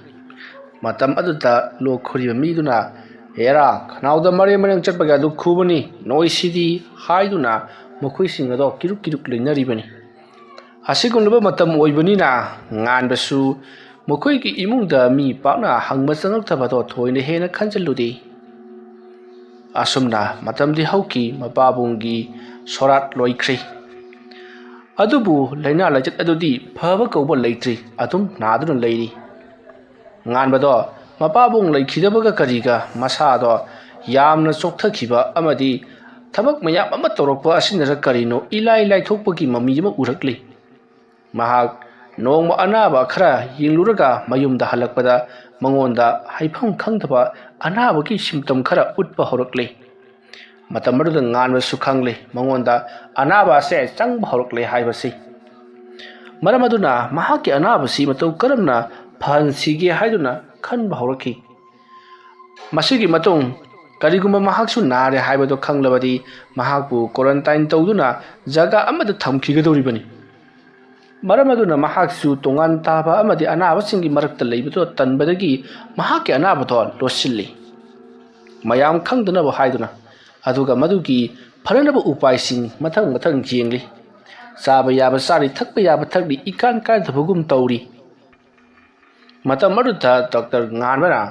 ꯃꯇꯝ ꯑꯗꯨꯗ ꯂꯣꯛ ꯈꯨꯔꯤꯕ ꯃꯤꯗꯨꯅ, "ꯍꯦꯔꯥ, ꯈꯅꯥꯎꯗ ꯃꯔꯦꯡ ꯃꯔꯦꯡ ꯆꯠꯄꯒꯤ ꯑꯗꯨ ꯈꯨꯕꯅꯤ, ꯅꯣꯏꯁꯤꯗꯤ" ꯍꯥꯏꯗꯨꯅ ꯃꯈꯣꯏꯁꯤꯡ ꯑꯗꯣ ꯀꯤꯔꯨꯛ ꯀꯤꯔꯨꯛ ꯂꯩꯅꯔꯤꯕꯅꯤ꯫ ꯑꯁꯤꯒꯨꯝꯂꯕ ꯃꯇꯝ ꯑꯣꯏꯕꯅꯤꯅ ꯉꯥꯟꯕꯁꯨ ꯃꯈꯣꯏꯒꯤ ꯏꯃꯨꯡꯗ ꯃꯤ ꯄꯥꯛꯅ ꯍꯪꯕ ꯆꯪꯂꯛꯇꯕꯗꯣ ꯊꯣꯏꯅ ꯍꯦꯟꯅ ꯈꯟꯖꯤꯜꯂꯨꯗꯦ꯫ ꯑꯁꯨꯝꯅ ꯃꯇꯝꯗꯤ ꯍꯧꯈꯤ, ꯃꯄꯥꯕꯨꯡꯒꯤ ꯁꯣꯔꯥꯠ ꯂꯣꯏꯈ꯭ꯔꯦ꯫ ꯑꯗꯨꯕꯨ ꯂꯥꯏꯅꯥ ꯂꯥꯏꯆꯠ ꯑꯗꯨꯗꯤ ꯐꯕ ꯀꯧꯕ ꯂꯩꯇ꯭ꯔꯤ, ꯑꯗꯨꯝ ꯅꯥꯗꯨꯅ ꯂꯩꯔꯤ꯫ ꯉꯥꯟꯕꯗꯣ ꯃꯄꯥꯕꯨꯡ ꯂꯩꯈꯤꯗꯕꯒ ꯀꯔꯤꯒ ꯃꯁꯥꯗꯣ ꯌꯥꯝꯅ ꯆꯣꯛꯊꯈꯤꯕ ꯑꯃꯗꯤ ꯊꯕꯛ ꯃꯌꯥꯝ ꯑꯃ ꯇꯧꯔꯛꯄ ꯑꯁꯤꯅꯔ ꯀꯔꯤꯅꯣ ꯏꯂꯥꯏ ꯂꯥꯏꯊꯣꯛꯄꯒꯤ ꯃꯃꯤ ꯑꯃ ꯎꯔꯛꯂꯤ꯫ ꯃꯍꯥꯛ ꯅꯣꯡꯃ ꯑꯅꯥꯕ ꯈꯔ ꯌꯦꯡꯂꯨꯔꯒ ꯃꯌꯨꯝꯗ ꯍꯜꯂꯛꯄꯗ ꯃꯉꯣꯟꯗ ꯍꯥꯏꯐꯝ ꯈꯪꯗꯕ ꯑꯅꯥꯕꯒꯤ symptom ꯈꯔ ꯎꯠꯄ ꯍꯧꯔꯛꯂꯤ꯫ ꯃꯇꯝ ꯑꯗꯨꯗ ꯉꯥꯟꯕꯁꯨ ꯈꯪꯂꯦ ꯃꯉꯣꯟꯗ ꯑꯅꯥꯕ ꯑꯁꯦ ꯆꯪꯕ ꯍꯧꯔꯛꯂꯦ ꯍꯥꯏꯕꯁꯤ꯫ ꯃꯔꯝ ꯑꯗꯨꯅ ꯃꯍꯥꯛꯀꯤ ꯑꯅꯥꯕꯁꯤ ꯃꯇꯧ ꯀꯔꯝꯅ ꯐꯍꯟꯁꯤꯒꯦ ꯍꯥꯏꯗꯨꯅ ꯈꯟꯕ ꯍꯧꯔꯛꯈꯤ꯫ ꯃꯁꯤꯒꯤ ꯃꯇꯨꯡ ꯀꯔꯤꯒꯨꯝꯕ ꯃꯍꯥꯛꯁꯨ ꯅꯥꯔꯦ ꯍꯥꯏꯕꯗꯨ ꯈꯪꯂꯕꯗꯤ ꯃꯍꯥꯛꯄꯨ quarantine ꯇꯧꯗꯨꯅ ꯖꯒꯥ ꯑꯃꯗ ꯊꯝꯈꯤꯒꯗꯧꯔꯤꯕꯅꯤ꯫ ꯃꯔꯝ ꯑꯗꯨꯅ ꯃꯍꯥꯛꯁꯨ ꯇꯣꯉꯥꯟ ꯇꯥꯕ ꯑꯃꯗꯤ ꯑꯅꯥꯕꯁꯤꯡꯒꯤ ꯃꯔꯛꯇ ꯂꯩꯕꯗꯨ ꯇꯟꯕꯗꯒꯤ ꯃꯍꯥꯛꯀꯤ ꯑꯅꯥꯕꯗꯣ ꯂꯣꯠꯁꯤꯜꯂꯤ꯫ ꯃꯌꯥꯝ ꯈꯪꯗꯅꯕ ꯍꯥꯏꯗꯨꯅ, ꯑꯗꯨꯒ ꯃꯗꯨꯒꯤ ꯐꯅꯅꯕ ꯎꯄꯥꯏꯁꯤꯡ ꯃꯊꯪ ꯃꯊꯪ ꯌꯦꯡꯂꯤ꯫ ꯆꯥꯕ ꯌꯥꯕ ꯆꯥꯔꯤ, ꯊꯛꯄ ꯌꯥꯕ ꯊꯛꯂꯤ, ꯏꯀꯥꯟ ꯀꯥꯏꯗꯕꯒꯨꯝ ꯇꯧꯔꯤ꯫ ꯃꯇꯝ ꯑꯗꯨꯗ ꯗꯣꯛꯇꯔ ꯉꯥꯟꯕꯅ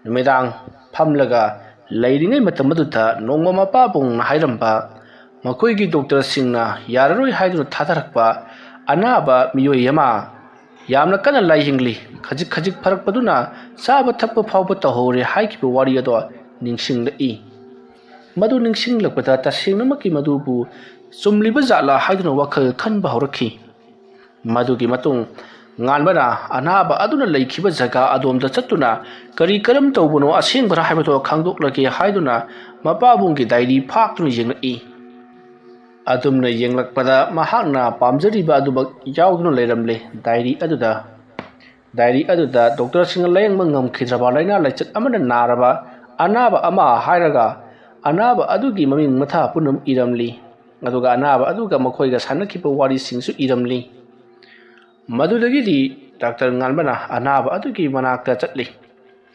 ꯅꯨꯃꯤꯗꯥꯡ ꯐꯝꯂꯒ ꯂꯩꯔꯤꯉꯩ ꯃꯇꯝ ꯑꯗꯨꯗ ꯅꯣꯡꯃ ꯃꯄꯥꯕꯨꯡꯅ ꯍꯥꯏꯔꯝꯕ, ꯃꯈꯣꯏꯒꯤ ꯗꯣꯛꯇꯔꯁꯤꯡꯅ ꯌꯥꯔꯔꯣꯏ ꯍꯥꯏꯗꯨꯅ ꯊꯥꯗꯔꯛꯄ ꯑꯅꯥꯕ ꯃꯤꯑꯣꯏ ꯑꯃ ꯌꯥꯝꯅ ꯀꯟꯅ ꯂꯥꯏꯌꯦꯡꯂꯤ, ꯈꯖꯤꯛ ꯈꯖꯤꯛ ꯐꯔꯛꯄꯗꯨꯅ ꯆꯥꯕ ꯊꯛꯄ ꯐꯥꯎꯕ ꯇꯧꯍꯧꯔꯦ ꯍꯥꯏꯈꯤꯕ ꯋꯥꯔꯤ ꯑꯗꯣ ꯅꯤꯡꯁꯤꯡꯂꯛꯏ꯫ ꯃꯗꯨ ꯅꯤꯡꯁꯤꯡꯂꯛꯄꯗ ꯇꯁꯦꯡꯅꯃꯛꯀꯤ ꯃꯗꯨꯕꯨ ꯆꯨꯝꯂꯤꯕ ꯖꯥꯠꯂꯥ ꯍꯥꯏꯗꯨꯅ ꯋꯥꯈꯜ ꯈꯟꯕ ꯍꯧꯔꯛꯈꯤ꯫ ꯃꯗꯨꯒꯤ ꯃꯇꯨꯡ ꯉꯥꯟꯕꯅ ꯑꯅꯥꯕ ꯑꯗꯨꯅ ꯂꯩꯈꯤꯕ ꯖꯒꯥ ꯑꯗꯣꯝꯗ ꯆꯠꯇꯨꯅ ꯀꯔꯤ ꯀꯔꯝ ꯇꯧꯕꯅꯣ, ꯑꯁꯦꯡꯕꯔꯥ ꯍꯥꯏꯕꯗꯣ ꯈꯪꯗꯣꯛꯂꯒꯦ ꯍꯥꯏꯗꯨꯅ ꯃꯄꯥꯕꯨꯡꯒꯤ diary ꯐꯥꯛꯇꯨꯅ ꯌꯦꯡꯂꯛꯏ꯫ ꯑꯗꯨꯝꯅ ꯌꯦꯡꯂꯛꯄꯗ ꯃꯍꯥꯛꯅ ꯄꯥꯝꯖꯔꯤꯕ ꯑꯗꯨꯃꯛ ꯌꯥꯎꯗꯨꯅ ꯂꯩꯔꯝꯂꯦ diary ꯑꯗꯨꯗ꯫ Diary ꯑꯗꯨꯗ ꯗꯣꯛꯇꯔꯁꯤꯡꯅ ꯂꯥꯌꯦꯡꯕ ꯉꯝꯈꯤꯗ꯭ꯔꯕ ꯂꯥꯏꯅꯥ ꯂꯥꯏꯆꯠ ꯑꯃꯅ ꯅꯥꯔꯕ ꯑꯅꯥꯕ ꯑꯃ ꯍꯥꯏꯔꯒ, ꯑꯅꯥꯕ ꯑꯗꯨꯒꯤ ꯃꯃꯤꯡ ꯃꯊꯥ ꯄꯨꯝꯅꯃꯛ ꯏꯔꯝꯂꯤ꯫ ꯑꯗꯨꯒ ꯑꯅꯥꯕ ꯑꯗꯨꯒ ꯃꯈꯣꯏꯒ ꯁꯥꯟꯅꯈꯤꯕ ꯋꯥꯔꯤꯁꯤꯡꯁꯨ ꯏꯔꯝꯂꯤ꯫ ꯃꯗꯨꯗꯒꯤꯗꯤ ꯗꯥꯛꯇꯔ ꯉꯥꯟꯕꯅ ꯑꯅꯥꯕ ꯑꯗꯨꯒꯤ ꯃꯅꯥꯛꯇ ꯆꯠꯂꯤ꯫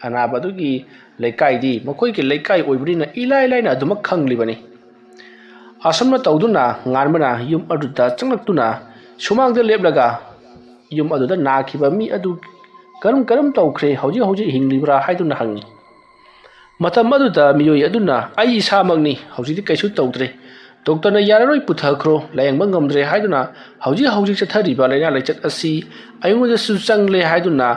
ꯑꯅꯥꯕ ꯑꯗꯨꯒꯤ ꯂꯩꯀꯥꯏꯗꯤ ꯃꯈꯣꯏꯒꯤ ꯂꯩꯀꯥꯏ ꯑꯣꯏꯕꯅꯤꯅ ꯏꯂꯥꯏ ꯂꯥꯏꯅ ꯑꯗꯨꯃꯛ ꯈꯪꯂꯤꯕꯅꯤ꯫ ꯑꯁꯨꯝꯅ ꯇꯧꯗꯨꯅ ꯉꯥꯟꯕꯅ ꯌꯨꯝ ꯑꯗꯨꯗ ꯆꯪꯂꯛꯇꯨꯅ ꯁꯨꯃꯥꯡꯗ ꯂꯦꯞꯂꯒ ꯌꯨꯝ ꯑꯗꯨꯗ ꯅꯥꯈꯤꯕ ꯃꯤ ꯑꯗꯨ ꯀꯔꯝ ꯀꯔꯝ ꯇꯧꯈ꯭ꯔꯦ, ꯍꯧꯖꯤꯛ ꯍꯧꯖꯤꯛ ꯍꯤꯡꯂꯤꯕ꯭ꯔꯥ ꯍꯥꯏꯗꯨꯅ ꯍꯪꯉꯤ꯫ ꯃꯇꯝ ꯑꯗꯨꯗ ꯃꯤꯑꯣꯏ ꯑꯗꯨꯅ "ꯑꯩ ꯏꯁꯥꯃꯛꯅꯤ, ꯍꯧꯖꯤꯛꯇꯤ ꯀꯩꯁꯨ ꯇꯧꯗ꯭ꯔꯦ, ꯗꯣꯛꯇꯔꯅ ꯌꯥꯔꯔꯣꯏ, ꯄꯨꯊꯈ꯭ꯔꯣ, ꯂꯥꯌꯦꯡꯕ ꯉꯝꯗ꯭ꯔꯦ" ꯍꯥꯏꯗꯨꯅ ꯍꯧꯖꯤꯛ ꯍꯧꯖꯤꯛ ꯆꯠꯊꯔꯤꯕ ꯂꯥꯏꯅꯥ ꯂꯥꯏꯆꯠ ꯑꯁꯤ ꯑꯩꯉꯣꯟꯗꯁꯨ ꯆꯪꯂꯦ ꯍꯥꯏꯗꯨꯅ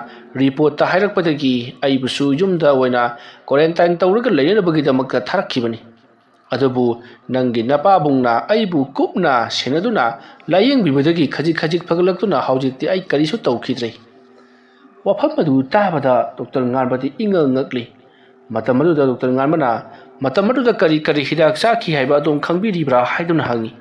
ꯔꯤꯄꯣꯔꯠꯇ ꯍꯥꯏꯔꯛꯄꯗꯒꯤ ꯑꯩꯕꯨꯁꯨ ꯌꯨꯝꯗ ꯑꯣꯏꯅ quarantine ꯇꯧꯔꯒ ꯂꯩꯅꯅꯕꯒꯤꯗꯃꯛꯇ ꯊꯥꯔꯛꯈꯤꯕꯅꯤ꯫ ꯑꯗꯨꯕꯨ ꯅꯪꯒꯤ ꯅꯄꯥꯕꯨꯡꯅ ꯑꯩꯕꯨ ꯀꯨꯞꯅ ꯁꯦꯟꯅꯗꯨꯅ ꯂꯥꯌꯦꯡꯕꯤꯕꯗꯒꯤ ꯈꯖꯤꯛ ꯈꯖꯤꯛ ꯐꯒꯠꯂꯛꯇꯨꯅ ꯍꯧꯖꯤꯛꯇꯤ ꯑꯩ ꯀꯔꯤꯁꯨ ꯇꯧꯈꯤꯗ꯭ꯔꯦ꯫ ꯋꯥꯐꯝ ꯑꯗꯨ ꯇꯥꯕꯗ ꯗꯣꯛꯇꯔ ꯉꯥꯟꯕꯗꯤ ꯏꯉꯛ ꯉꯛꯂꯤ꯫ ꯃꯇꯝ ꯑꯗꯨꯗ ꯗꯣꯛꯇꯔ ꯉꯥꯟꯕꯅ ꯃꯇꯝ ꯑꯗꯨꯗ ꯀꯔꯤ ꯀꯔꯤ ꯍꯤꯗꯥꯛ ꯆꯥꯈꯤ ꯍꯥꯏꯕ ꯑꯗꯨꯝ ꯈꯪꯕꯤꯔꯤꯕ꯭ꯔꯥ ꯍꯥꯏꯗꯨꯅ ꯍꯪꯉꯤ꯫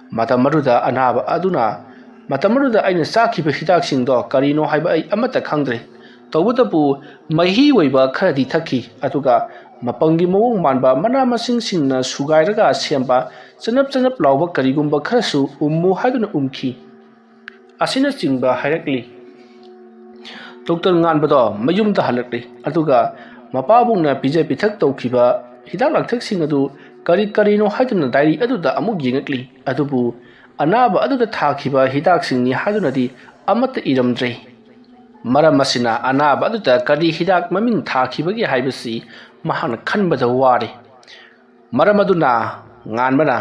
ꯃꯇꯝ ꯑꯗꯨꯗ ꯑꯅꯥꯕ ꯑꯗꯨꯅ, "ꯃꯇꯝ ꯑꯗꯨꯗ ꯑꯩꯅ ꯆꯥꯈꯤꯕ ꯍꯤꯗꯥꯛꯁꯤꯡꯗꯣ ꯀꯔꯤꯅꯣ ꯍꯥꯏꯕ ꯑꯩ ꯑꯃꯠꯇ ꯈꯪꯗ꯭ꯔꯦ꯫ ꯇꯧꯕꯇꯕꯨ ꯃꯍꯤ ꯑꯣꯏꯕ ꯈꯔꯗꯤ ꯊꯛꯈꯤ, ꯑꯗꯨꯒ ꯃꯄꯪꯒꯤ ꯃꯑꯣꯡ ꯃꯥꯟꯕ ꯃꯅꯥ ꯃꯁꯤꯡꯁꯤꯡꯅ ꯁꯨꯒꯥꯏꯔꯒ ꯁꯦꯝꯕ ꯆꯅꯞ ꯆꯅꯞ ꯂꯥꯎꯕ ꯀꯔꯤꯒꯨꯝꯕ ꯈꯔꯁꯨ ꯎꯝꯃꯨ ꯍꯥꯏꯗꯨꯅ ꯎꯝꯈꯤ꯫ ꯑꯁꯤꯅꯆꯤꯡꯕ ꯍꯥꯏꯔꯛꯂꯤ꯫ ꯗꯣꯛꯇꯔ ꯉꯥꯟꯕꯗꯣ ꯃꯌꯨꯝꯗ ꯍꯜꯂꯛꯂꯤ, ꯑꯗꯨꯒ ꯃꯄꯥꯕꯨꯡꯅ ꯄꯤꯖ ꯄꯤꯊꯛ ꯇꯧꯈꯤꯕ ꯍꯤꯗꯥꯛ ꯂꯥꯡꯊꯛꯁꯤꯡ ꯑꯗꯨ ꯀꯔꯤ ꯀꯔꯤꯅꯣ ꯍꯥꯏꯗꯨꯅ ꯗꯥꯏꯔꯤ ꯑꯗꯨꯗ ꯑꯃꯨꯛ ꯌꯦꯡꯉꯛꯂꯤ꯫ ꯑꯗꯨꯕꯨ ꯑꯅꯥꯕ ꯑꯗꯨꯗ ꯊꯥꯈꯤꯕ ꯍꯤꯗꯥꯛꯁꯤꯡꯅꯤ ꯍꯥꯏꯗꯨꯅꯗꯤ ꯑꯃꯠꯇ ꯏꯔꯝꯗ꯭ꯔꯦ꯫ ꯃꯔꯝ ꯑꯁꯤꯅ ꯑꯅꯥꯕ ꯑꯗꯨꯗ ꯀꯔꯤ ꯍꯤꯗꯥꯛ ꯃꯃꯤꯡ ꯊꯥꯈꯤꯕꯒꯦ ꯍꯥꯏꯕꯁꯤ ꯃꯍꯥꯛꯅ ꯈꯟꯕꯗ ꯋꯥꯔꯦ꯫ ꯃꯔꯝ ꯑꯗꯨꯅ ꯉꯥꯟꯕꯅ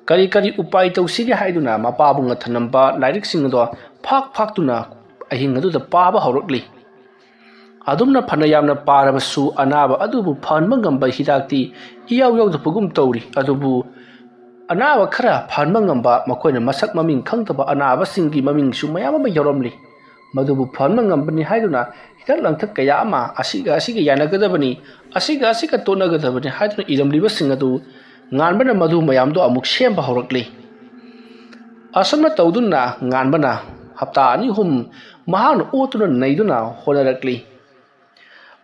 ꯀꯔꯤ ꯀꯔꯤ ꯎꯄꯥꯏ ꯇꯧꯁꯤꯒꯦ ꯍꯥꯏꯗꯨꯅ ꯃꯄꯥꯕꯨꯡꯅ ꯊꯅꯝꯕ ꯂꯥꯏꯔꯤꯛꯁꯤꯡ ꯑꯗꯣ ꯐꯥꯛ ꯐꯥꯛꯇꯨꯅ ꯑꯍꯤꯡ ꯑꯗꯨꯗ ꯄꯥꯕ ꯍꯧꯔꯛꯂꯤ꯫ ꯑꯗꯨꯝꯅ ꯐꯅ ꯌꯥꯝꯅ ꯄꯥꯔꯕꯁꯨ ꯑꯅꯥꯕ ꯑꯗꯨꯕꯨ ꯐꯍꯟꯕ ꯉꯝꯕ ꯍꯤꯗꯥꯛꯇꯤ ꯏꯌꯥꯎ ꯌꯥꯎꯗꯕꯒꯨꯝ ꯇꯧꯔꯤ꯫ ꯑꯗꯨꯕꯨ ꯑꯅꯥꯕ ꯈꯔ ꯐꯍꯟꯕ ꯉꯝꯕ, ꯃꯈꯣꯏꯅ ꯃꯁꯛ ꯃꯃꯤꯡ ꯈꯪꯗꯕ ꯑꯅꯥꯕꯁꯤꯡꯒꯤ ꯃꯃꯤꯡꯁꯨ ꯃꯌꯥꯝ ꯑꯃ ꯌꯥꯎꯔꯝꯂꯤ꯫ ꯃꯗꯨꯕꯨ ꯐꯍꯟꯕ ꯉꯝꯕꯅꯤ ꯍꯥꯏꯗꯨꯅ ꯍꯤꯗꯥꯛ ꯂꯥꯡꯊꯛ ꯀꯌꯥ ꯑꯃ ꯑꯁꯤꯒ ꯑꯁꯤꯒ ꯌꯥꯅꯒꯗꯕꯅꯤ, ꯑꯁꯤꯒ ꯑꯁꯤꯒ ꯇꯣꯠꯅꯒꯗꯕꯅꯤ ꯍꯥꯏꯗꯨꯅ ꯏꯔꯝꯂꯤꯕꯁꯤꯡ ꯑꯗꯨ ꯉꯥꯟꯕꯅ ꯃꯗꯨ ꯃꯌꯥꯝꯗꯣ ꯑꯃꯨꯛ ꯁꯦꯝꯕ ꯍꯧꯔꯛꯂꯤ꯫ ꯑꯁꯨꯝꯅ ꯇꯧꯗꯨꯅ ꯉꯥꯟꯕꯅ ꯍꯞꯇꯥ ꯑꯅꯤ ꯑꯍꯨꯝ ꯃꯍꯥꯛꯅ ꯑꯣꯠꯇꯨꯅ ꯅꯩꯗꯨꯅ ꯍꯣꯠꯅꯔꯛꯂꯤ꯫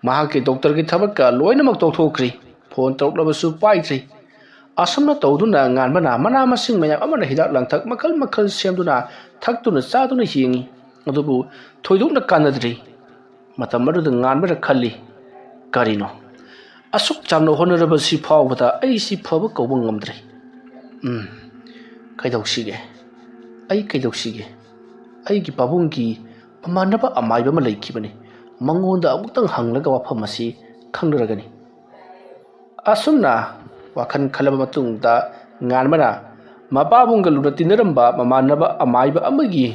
ꯃꯍꯥꯛꯀꯤ ꯗꯣꯛꯇꯔꯒꯤ ꯊꯕꯛꯀ ꯂꯣꯏꯅꯃꯛ ꯇꯣꯛꯊꯣꯛꯈ꯭ꯔꯤ꯫ ꯐꯣꯟ ꯇꯧꯔꯛꯂꯕꯁꯨ ꯄꯥꯏꯗ꯭ꯔꯤ꯫ ꯑꯁꯨꯝꯅ ꯇꯧꯗꯨꯅ ꯉꯥꯟꯕꯅ ꯃꯅꯥ ꯃꯁꯤꯡ ꯃꯌꯥꯝ ꯑꯃꯅ ꯍꯤꯗꯥꯛ ꯂꯥꯡꯊꯛ ꯃꯈꯜ ꯃꯈꯜ ꯁꯦꯝꯗꯨꯅ ꯊꯛꯇꯨꯅ ꯆꯥꯗꯨꯅ ꯌꯦꯡꯉꯤ꯫ ꯑꯗꯨꯕꯨ ꯊꯣꯏꯗꯣꯛꯅ ꯀꯥꯟꯅꯗ꯭ꯔꯤ꯫ ꯃꯇꯝ ꯑꯗꯨꯗ ꯉꯥꯟꯕꯅ ꯈꯜꯂꯤ, "ꯀꯔꯤꯅꯣ? ꯑꯁꯨꯛ ꯌꯥꯝꯅ ꯍꯣꯠꯅꯔꯕꯁꯤ ꯐꯥꯎꯕꯗ ꯑꯩꯁꯤ ꯐꯕ ꯀꯧꯕ ꯉꯝꯗ꯭ꯔꯦ꯫ ꯎꯝ, ꯀꯩꯗꯧꯁꯤꯒꯦ? ꯑꯩ ꯀꯩꯗꯧꯁꯤꯒꯦ? ꯑꯩꯒꯤ ꯄꯥꯕꯨꯡꯒꯤ ꯃꯃꯥꯟꯅꯕ ꯑꯃꯥꯏꯕ ꯑꯃ ꯂꯩꯈꯤꯕꯅꯤ꯫ ꯃꯉꯣꯟꯗ ꯑꯃꯨꯛꯇꯪ ꯍꯪꯂꯒ ꯋꯥꯐꯝ ꯑꯁꯤ ꯈꯪꯅꯔꯒꯅꯤ꯫" ꯑꯁꯨꯝꯅ ꯋꯥꯈꯜ ꯈꯜꯂꯕ ꯃꯇꯨꯡꯗ ꯉꯥꯟꯕꯅ ꯃꯄꯥꯕꯨꯡꯒ ꯂꯨꯅ ꯇꯤꯟꯅꯔꯝꯕ ꯃꯃꯥꯟꯅꯕ ꯑꯃꯥꯏꯕ ꯑꯃꯒꯤ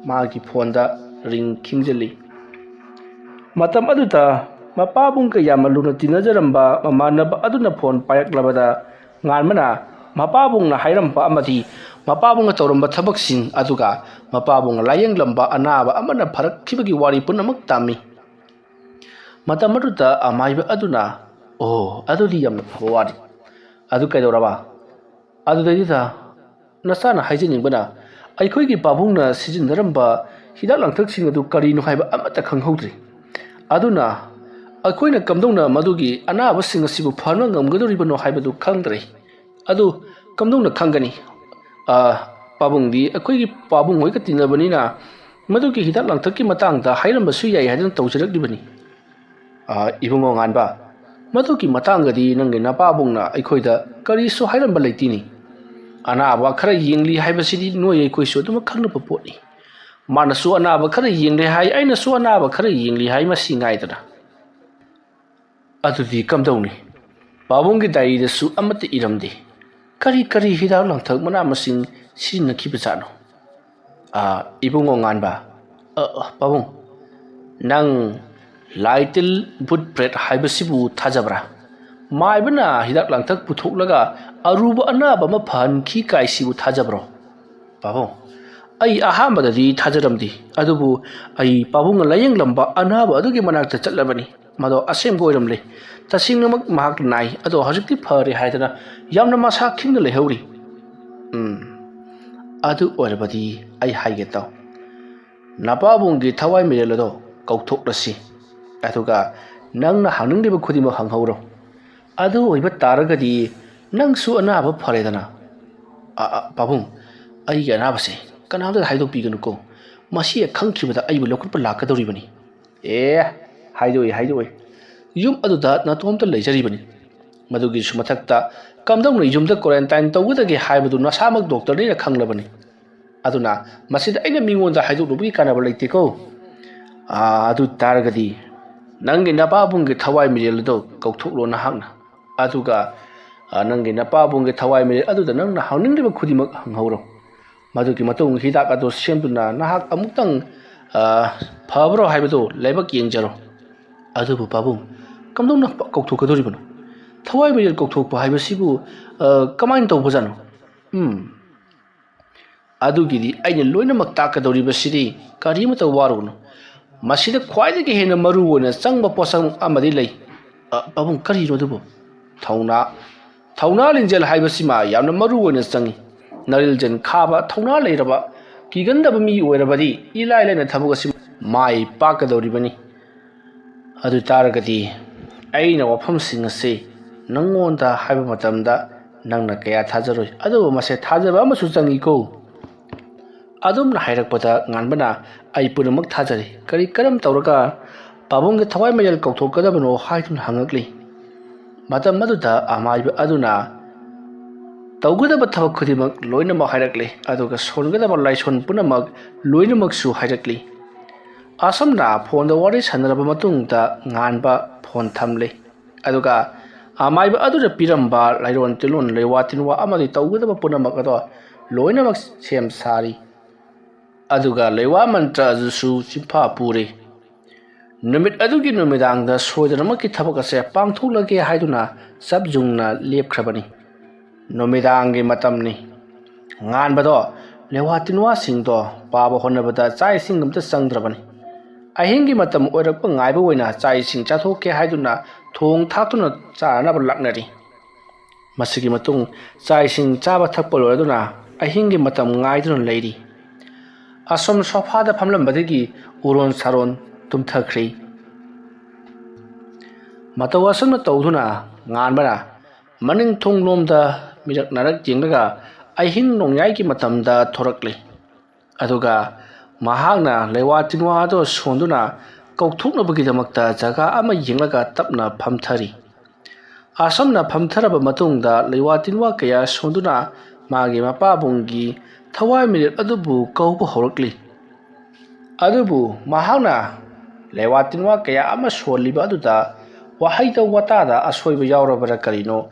ꯃꯥꯒꯤ ꯐꯣꯟꯗ ꯔꯤꯡ ꯈꯤꯡꯖꯤꯜꯂꯤ꯫ ꯃꯇꯝ ꯑꯗꯨꯗ ꯃꯄꯥꯕꯨꯡꯒ ꯌꯥꯝꯅ ꯂꯨꯅ ꯇꯤꯟꯅꯖꯔꯝꯕ ꯃꯃꯥꯟꯅꯕ ꯑꯗꯨꯅ ꯐꯣꯟ ꯄꯥꯏꯔꯛꯂꯕꯗ ꯉꯥꯟꯕꯅ ꯃꯄꯥꯕꯨꯡꯅ ꯍꯥꯏꯔꯝꯕ ꯑꯃꯗꯤ ꯃꯄꯥꯕꯨꯡꯅ ꯇꯧꯔꯝꯕ ꯊꯕꯛꯁꯤꯡ, ꯑꯗꯨꯒ ꯃꯄꯥꯕꯨꯡꯅ ꯂꯥꯌꯦꯡꯂꯝꯕ ꯑꯅꯥꯕ ꯑꯃꯅ ꯐꯔꯛꯈꯤꯕꯒꯤ ꯋꯥꯔꯤ ꯄꯨꯝꯅꯃꯛ ꯇꯝꯃꯤ꯫ ꯃꯇꯝ ꯑꯗꯨꯗ ꯑꯃꯥꯏꯕ ꯑꯗꯨꯅ, "ꯑꯣ, ꯑꯗꯨꯗꯤ ꯌꯥꯝꯅ ꯐꯕ ꯋꯥꯅꯤ꯫ ꯑꯗꯨ ꯀꯩꯗꯧꯔꯕ?" ꯑꯗꯨꯗꯩꯗꯨꯗ ꯅꯆꯥꯅ ꯍꯥꯏꯖꯅꯤꯡꯕꯅ, "ꯑꯩꯈꯣꯏꯒꯤ ꯄꯥꯕꯨꯡꯅ ꯁꯤꯖꯤꯟꯅꯔꯝꯕ ꯍꯤꯗꯥꯛ ꯂꯥꯡꯊꯛꯁꯤꯡ ꯑꯗꯨ ꯀꯔꯤꯅꯣ ꯍꯥꯏꯕ ꯑꯃꯠꯇ ꯈꯪꯍꯧꯗ꯭ꯔꯤ꯫ ꯑꯗꯨꯅ ꯑꯩꯈꯣꯏꯅ ꯀꯝꯗꯧꯅ ꯃꯗꯨꯒꯤ ꯑꯅꯥꯕꯁꯤꯡ ꯑꯁꯤꯕꯨ ꯐꯍꯟꯕ ꯉꯝꯒꯗꯧꯔꯤꯕꯅꯣ ꯍꯥꯏꯕꯗꯨ ꯈꯪꯗ꯭ꯔꯦ꯫ ꯑꯗꯨ ꯀꯝꯗꯧꯅ ꯈꯪꯒꯅꯤ? ꯑ, ꯄꯥꯕꯨꯡꯗꯤ ꯑꯩꯈꯣꯏꯒꯤ ꯄꯥꯕꯨꯡ ꯍꯣꯏꯒ ꯇꯤꯟꯅꯕꯅꯤꯅ ꯃꯗꯨꯒꯤ ꯍꯤꯗꯥꯛ ꯂꯥꯡꯊꯛꯀꯤ ꯃꯇꯥꯡꯗ ꯍꯥꯏꯔꯝꯕꯁꯨ ꯌꯥꯏ ꯍꯥꯏꯗꯨꯅ ꯇꯧꯖꯔꯛꯂꯤꯕꯅꯤ꯫ ꯑ, ꯏꯕꯨꯡꯉꯣ ꯉꯥꯟꯕ, ꯃꯗꯨꯒꯤ ꯃꯇꯥꯡꯗꯗꯤ ꯅꯪꯒꯤ ꯅꯄꯥꯕꯨꯡꯅ ꯑꯩꯈꯣꯏꯗ ꯀꯔꯤꯁꯨ ꯍꯥꯏꯔꯝꯕ ꯂꯩꯇꯦꯅꯤ꯫ ꯑꯅꯥꯕ ꯈꯔ ꯌꯦꯡꯂꯤ ꯍꯥꯏꯕꯁꯤꯗꯤ ꯅꯣꯏ ꯑꯩꯈꯣꯏꯁꯨ ꯑꯗꯨꯃꯛ ꯈꯪꯅꯕ ꯄꯣꯠꯅꯤ꯫ ꯃꯥꯅꯁꯨ ꯑꯅꯥꯕ ꯈꯔ ꯌꯦꯡꯂꯦ ꯍꯥꯏ, ꯑꯩꯅꯁꯨ ꯑꯅꯥꯕ ꯈꯔ ꯌꯦꯡꯂꯤ ꯍꯥꯏ, ꯃꯁꯤ ꯉꯥꯏꯗꯅ꯫ ꯑꯗꯨꯗꯤ ꯀꯝꯗꯧꯅꯤ? ꯄꯥꯕꯨꯡꯒꯤ ꯗꯥꯏꯔꯤꯗꯁꯨ ꯑꯃꯠꯇ ꯏꯔꯝꯗꯦ꯫ ꯀꯔꯤ ꯀꯔꯤ ꯍꯤꯗꯥꯛ ꯂꯥꯡꯊꯛ ꯃꯅꯥ ꯃꯁꯤꯡ ꯁꯤꯖꯤꯟꯅꯈꯤꯕꯖꯥꯠꯅꯣ? ꯑ, ꯏꯕꯨꯡꯉꯣ ꯉꯥꯟꯕ, ꯑ, ꯑ, ꯄꯥꯕꯨꯡ, ꯅꯪ ꯂꯥꯏꯇꯤꯜ ꯕꯨꯠ ꯄ꯭ꯔꯦꯠ ꯍꯥꯏꯕꯁꯤꯕꯨ ꯊꯥꯖꯕ꯭ꯔꯥ? ꯃꯥꯏꯕꯅ ꯍꯤꯗꯥꯛ ꯂꯥꯡꯊꯛ ꯄꯨꯊꯣꯛꯂꯒ ꯑꯔꯨꯕ ꯑꯅꯥꯕ ꯑꯃ ꯐꯍꯟꯈꯤ ꯀꯥꯏꯁꯤꯕꯨ ꯊꯥꯖꯕ꯭ꯔꯣ? ꯄꯥꯕꯨꯡ, ꯑꯩ ꯑꯍꯥꯟꯕꯗꯗꯤ ꯊꯥꯖꯔꯝꯗꯦ, ꯑꯗꯨꯕꯨ ꯑꯩ ꯄꯥꯕꯨꯡꯅ ꯂꯥꯌꯦꯡꯂꯝꯕ ꯑꯅꯥꯕ ꯑꯗꯨꯒꯤ ꯃꯅꯥꯛꯇ ꯆꯠꯂꯕꯅꯤ꯫ ꯃꯗꯣ ꯑꯁꯦꯡꯕ ꯑꯣꯏꯔꯝꯂꯦ꯫ ꯇꯁꯦꯡꯅꯃꯛ ꯃꯍꯥꯛ ꯅꯥꯏ, ꯑꯗꯣ ꯍꯧꯖꯤꯛꯇꯤ ꯐꯔꯦ ꯍꯥꯏꯗꯅ ꯌꯥꯝꯅ ꯃꯁꯥ ꯈꯤꯡꯅ ꯂꯩꯍꯧꯔꯤ꯫ ꯎꯝ, ꯑꯗꯨ ꯑꯣꯏꯔꯕꯗꯤ ꯑꯩ ꯍꯥꯏꯒꯦ ꯇꯥꯎ꯫ ꯅꯄꯥꯕꯨꯡꯒꯤ ꯊꯋꯥꯏ ꯃꯤꯔꯦꯜ ꯑꯗꯣ ꯀꯧꯊꯣꯛꯂꯁꯤ, ꯑꯗꯨꯒ ꯅꯪꯅ ꯍꯪꯅꯤꯡꯂꯤꯕ ꯈꯨꯗꯤꯡꯃꯛ ꯍꯪꯍꯧꯔꯣ꯫ ꯑꯗꯨ ꯑꯣꯏꯕ ꯇꯥꯔꯒꯗꯤ ꯅꯪꯁꯨ ꯑꯅꯥꯕ ꯐꯔꯦꯗꯅ꯫ ꯑ, ꯑ, ꯄꯥꯕꯨꯡ, ꯑꯩꯒꯤ ꯑꯅꯥꯕꯁꯦ ꯀꯅꯥꯝꯇꯗ ꯍꯥꯏꯗꯣꯛꯄꯤꯒꯅꯨꯀꯣ꯫ ꯃꯁꯤ ꯍꯦꯛ ꯈꯪꯈꯤꯕꯗ ꯑꯩꯕꯨ ꯂꯧꯈꯠꯄ ꯂꯥꯛꯀꯗꯧꯔꯤꯕꯅꯤ꯫ ꯑꯦ, ꯍꯥꯏꯗꯣꯛꯏ, ꯍꯥꯏꯗꯣꯛꯏ꯫ ꯌꯨꯝ ꯑꯗꯨꯗ ꯅꯇꯣꯝꯇ ꯂꯩꯖꯔꯤꯕꯅꯤ꯫ ꯃꯗꯨꯒꯤꯁꯨ ꯃꯊꯛꯇ ꯀꯝꯗꯧꯅ ꯌꯨꯝꯗ quarantine ꯇꯧꯒꯗꯒꯦ ꯍꯥꯏꯕꯗꯨ ꯅꯁꯥꯃꯛ ꯗꯣꯛꯇꯔꯅꯤꯅ ꯈꯪꯂꯕꯅꯤ꯫ ꯑꯗꯨꯅ ꯃꯁꯤꯗ ꯑꯩꯅ ꯃꯤꯉꯣꯟꯗ ꯍꯥꯏꯗꯣꯛꯂꯨꯕꯒꯤ ꯀꯥꯟꯅꯕ ꯂꯩꯇꯦꯀꯣ꯫ ꯑꯥ, ꯑꯗꯨ ꯇꯥꯔꯒꯗꯤ ꯅꯪꯒꯤ ꯅꯄꯥꯕꯨꯡꯒꯤ ꯊꯋꯥꯏ ꯃꯤꯔꯦꯜ ꯑꯗꯨ ꯀꯧꯊꯣꯛꯂꯣ ꯅꯍꯥꯛꯅ꯫ ꯑꯗꯨꯒ, ꯑꯥ, ꯅꯪꯒꯤ ꯅꯄꯥꯕꯨꯡꯒꯤ ꯊꯋꯥꯏ ꯃꯤꯔꯦꯜ ꯑꯗꯨꯗ ꯅꯪꯅ ꯍꯪꯅꯤꯡꯂꯤꯕ ꯈꯨꯗꯤꯡꯃꯛ ꯍꯪꯍꯧꯔꯣ꯫ ꯃꯗꯨꯒꯤ ꯃꯇꯨꯡ ꯍꯤꯗꯥꯛ ꯑꯗꯨ ꯁꯦꯝꯗꯨꯅ ꯅꯍꯥꯛ ꯑꯃꯨꯛꯇꯪ, ꯑꯥ, ꯐꯕ꯭ꯔꯣ ꯍꯥꯏꯕꯗꯨ ꯂꯥꯏꯕꯛ ꯌꯦꯡꯖꯔꯣ꯫ ꯑꯗꯨꯕꯨ ꯄꯥꯕꯨꯡ, ꯀꯝꯗꯧꯅ ꯀꯧꯊꯣꯛꯀꯗꯧꯔꯤꯕꯅꯣ? ꯊꯋꯥꯏ ꯃꯤꯔꯦꯜ ꯀꯧꯊꯣꯛꯄ ꯍꯥꯏꯕꯁꯤꯕꯨ, ꯑꯥ, ꯀꯃꯥꯏꯅ ꯇꯧꯕꯖꯥꯠꯅꯣ? ꯎꯝ꯫ ꯑꯗꯨꯒꯤꯗꯤ ꯑꯩꯅ ꯂꯣꯏꯅꯃꯛ ꯇꯥꯛꯀꯗꯧꯔꯤꯕꯁꯤꯗꯤ ꯀꯔꯤꯃꯇ ꯋꯥꯔꯨꯒꯅꯨ꯫ ꯃꯁꯤꯗ ꯈ꯭ꯋꯥꯏꯗꯒꯤ ꯍꯦꯟꯅ ꯃꯔꯨ ꯑꯣꯏꯅ ꯆꯪꯕ ꯄꯣꯠꯁꯛ ꯑꯃꯗꯤ ꯂꯩ꯫ ꯑ, ꯄꯥꯕꯨꯡ, ꯀꯔꯤꯅꯣ ꯑꯗꯨꯕꯨ? ꯊꯧꯅꯥ꯫ ꯊꯧꯅꯥ ꯂꯤꯡꯖꯦꯜ ꯍꯥꯏꯕꯁꯤꯃ ꯌꯥꯝꯅ ꯃꯔꯨ ꯑꯣꯏꯅ ꯆꯪꯏ꯫ ꯅꯔꯤꯜꯖꯦꯜ ꯈꯥꯕ, ꯊꯧꯅꯥ ꯂꯩꯔꯕ, ꯀꯤꯒꯟꯗꯕ ꯃꯤ ꯑꯣꯏꯔꯕꯗꯤ ꯏꯂꯥꯏ ꯂꯥꯏꯅ ꯊꯕꯛ ꯑꯁꯤ ꯃꯥꯏ ꯄꯥꯛꯀꯗꯧꯔꯤꯕꯅꯤ꯫ ꯑꯗꯨ ꯇꯥꯔꯒꯗꯤ ꯑꯩꯅ ꯋꯥꯐꯝꯁꯤꯡ ꯑꯁꯤ ꯅꯪꯉꯣꯟꯗ ꯍꯥꯏꯕ ꯃꯇꯝꯗ ꯅꯪꯅ ꯀꯌꯥ ꯊꯥꯖꯔꯣꯏ, ꯑꯗꯨꯕꯨ ꯃꯁꯦ ꯊꯥꯖꯕ ꯑꯃꯁꯨ ꯆꯪꯏꯀꯣ꯫ ꯑꯗꯨꯝꯅ ꯍꯥꯏꯔꯛꯄꯗ ꯉꯥꯟꯕꯅ, "ꯑꯩ ꯄꯨꯝꯅꯃꯛ ꯊꯥꯖꯔꯤ, ꯀꯔꯤ ꯀꯔꯝ ꯇꯧꯔꯒ ꯄꯥꯕꯨꯡꯒꯤ ꯊꯋꯥꯏ ꯃꯩꯌꯦꯜ ꯀꯧꯊꯣꯛꯀꯗꯕꯅꯣ?" ꯍꯥꯏꯗꯨꯅ ꯍꯪꯉꯛꯂꯤ꯫ ꯃꯇꯝ ꯑꯗꯨꯗ ꯑꯃꯥꯏꯕ ꯑꯗꯨꯅ ꯇꯧꯒꯗꯕ ꯊꯕꯛ ꯈꯨꯗꯤꯡꯃꯛ ꯂꯣꯏꯅꯃꯛ ꯍꯥꯏꯔꯛꯂꯤ, ꯑꯗꯨꯒ ꯁꯣꯟꯒꯗꯕ ꯂꯥꯏꯁꯣꯟ ꯄꯨꯝꯅꯃꯛ ꯂꯣꯏꯅꯃꯛꯁꯨ ꯍꯥꯏꯔꯛꯂꯤ꯫ ꯑꯁꯨꯝꯅ ꯐꯣꯟꯗ ꯋꯥꯔꯤ ꯁꯥꯟꯅꯔꯕ ꯃꯇꯨꯡꯗ ꯉꯥꯟꯕ ꯐꯣꯟ ꯊꯝꯂꯤ, ꯑꯗꯨꯒ ꯑꯃꯥꯏꯕ ꯑꯗꯨꯅ ꯄꯤꯔꯝꯕ ꯂꯥꯏꯔꯣꯟ ꯇꯤꯜꯂꯣꯟ, ꯂꯩꯋꯥ ꯇꯤꯟꯋꯥ ꯑꯃꯗꯤ ꯇꯧꯒꯗꯕ ꯄꯨꯝꯅꯃꯛ ꯑꯗꯣ ꯂꯣꯏꯅꯃꯛ ꯁꯦꯝ ꯁꯥꯔꯤ꯫ ꯑꯗꯨꯒ ꯂꯩꯋꯥ ꯃꯟꯇ꯭ꯔ ꯑꯗꯨꯁꯨ ꯆꯤꯟꯐꯥ ꯄꯨꯔꯤ꯫ ꯅꯨꯃꯤꯠ ꯑꯗꯨꯒꯤ ꯅꯨꯃꯤꯗꯥꯡꯗ ꯁꯣꯏꯗꯅꯃꯛꯀꯤ ꯊꯕꯛ ꯑꯁꯦ ꯄꯥꯡꯊꯣꯛꯂꯒꯦ ꯍꯥꯏꯗꯨꯅ ꯆꯞ ꯌꯨꯡꯅ ꯂꯦꯞꯈ꯭ꯔꯕꯅꯤ꯫ ꯅꯨꯃꯤꯗꯥꯡꯒꯤ ꯃꯇꯝꯅꯤ꯫ ꯉꯥꯟꯕꯗꯣ ꯂꯩꯋꯥ ꯇꯤꯟꯋꯥꯁꯤꯡꯗꯣ ꯄꯥꯕ ꯍꯣꯠꯅꯕꯗ ꯆꯥꯛ ꯏꯁꯤꯡ ꯑꯝꯇ ꯆꯪꯗ꯭ꯔꯕꯅꯤ꯫ ꯑꯍꯤꯡꯒꯤ ꯃꯇꯝ ꯑꯣꯏꯔꯛꯄ ꯉꯥꯏꯕ ꯑꯣꯏꯅ ꯆꯥꯛ ꯏꯁꯤꯡ ꯆꯥꯊꯣꯛꯀꯦ ꯍꯥꯏꯗꯨꯅ ꯊꯣꯡ ꯊꯥꯛꯇꯨꯅ ꯆꯥꯅꯅꯕ ꯂꯥꯛꯅꯔꯤ꯫ ꯃꯁꯤꯒꯤ ꯃꯇꯨꯡ ꯆꯥꯛ ꯏꯁꯤꯡ ꯆꯥꯕ ꯊꯛꯄ ꯂꯣꯏꯔꯗꯨꯅ ꯑꯍꯤꯡꯒꯤ ꯃꯇꯝ ꯉꯥꯏꯗꯨꯅ ꯂꯩꯔꯤ꯫ ꯑꯁꯨꯝ ꯁꯣꯐꯥꯗ ꯐꯝꯂꯝꯕꯗꯒꯤ ꯎꯔꯣꯟ ꯁꯥꯔꯣꯟ ꯇꯨꯝꯊꯈ꯭ꯔꯤ꯫ ꯃꯇꯧ ꯑꯁꯨꯝꯅ ꯇꯧꯗꯨꯅ ꯉꯥꯟꯕꯅ ꯃꯅꯤꯡ ꯊꯣꯡꯂꯣꯝꯗ ꯃꯤꯔꯛ ꯅꯥꯔꯛ ꯌꯦꯡꯂꯒ ꯑꯍꯤꯡ ꯅꯣꯡꯌꯥꯏꯒꯤ ꯃꯇꯝꯗ ꯊꯣꯔꯛꯂꯤ꯫ ꯑꯗꯨꯒ ꯃꯍꯥꯛꯅ ꯂꯩꯋꯥ ꯇꯤꯟꯋꯥ ꯑꯗꯨ ꯁꯣꯟꯗꯨꯅ ꯀꯧꯊꯣꯛꯅꯕꯒꯤꯗꯃꯛꯇ ꯖꯒꯥ ꯑꯃ ꯌꯦꯡꯂꯒ ꯇꯞꯅ ꯐꯝꯊꯔꯤ꯫ ꯑꯁꯨꯝꯅ ꯐꯝꯊꯔꯕ ꯃꯇꯨꯡꯗ ꯂꯩꯋꯥ ꯇꯤꯟꯋꯥ ꯀꯌꯥ ꯁꯣꯟꯗꯨꯅ ꯃꯥꯒꯤ ꯃꯄꯥꯕꯨꯡꯒꯤ ꯊꯋꯥꯏ ꯃꯤꯔꯦꯞ ꯑꯗꯨꯕꯨ ꯀꯧꯕ ꯍꯧꯔꯛꯂꯤ꯫ ꯑꯗꯨꯕꯨ ꯃꯍꯥꯛꯅ ꯂꯩꯋꯥ ꯇꯤꯟꯋꯥ ꯀꯌꯥ ꯑꯃ ꯁꯣꯜꯂꯤꯕ ꯑꯗꯨꯗ ꯋꯥꯍꯩꯗ ꯋꯥꯇꯥꯗ ꯑꯁꯣꯏꯕ ꯌꯥꯎꯔꯕ꯭ꯔꯥ ꯀꯔꯤꯅꯣ,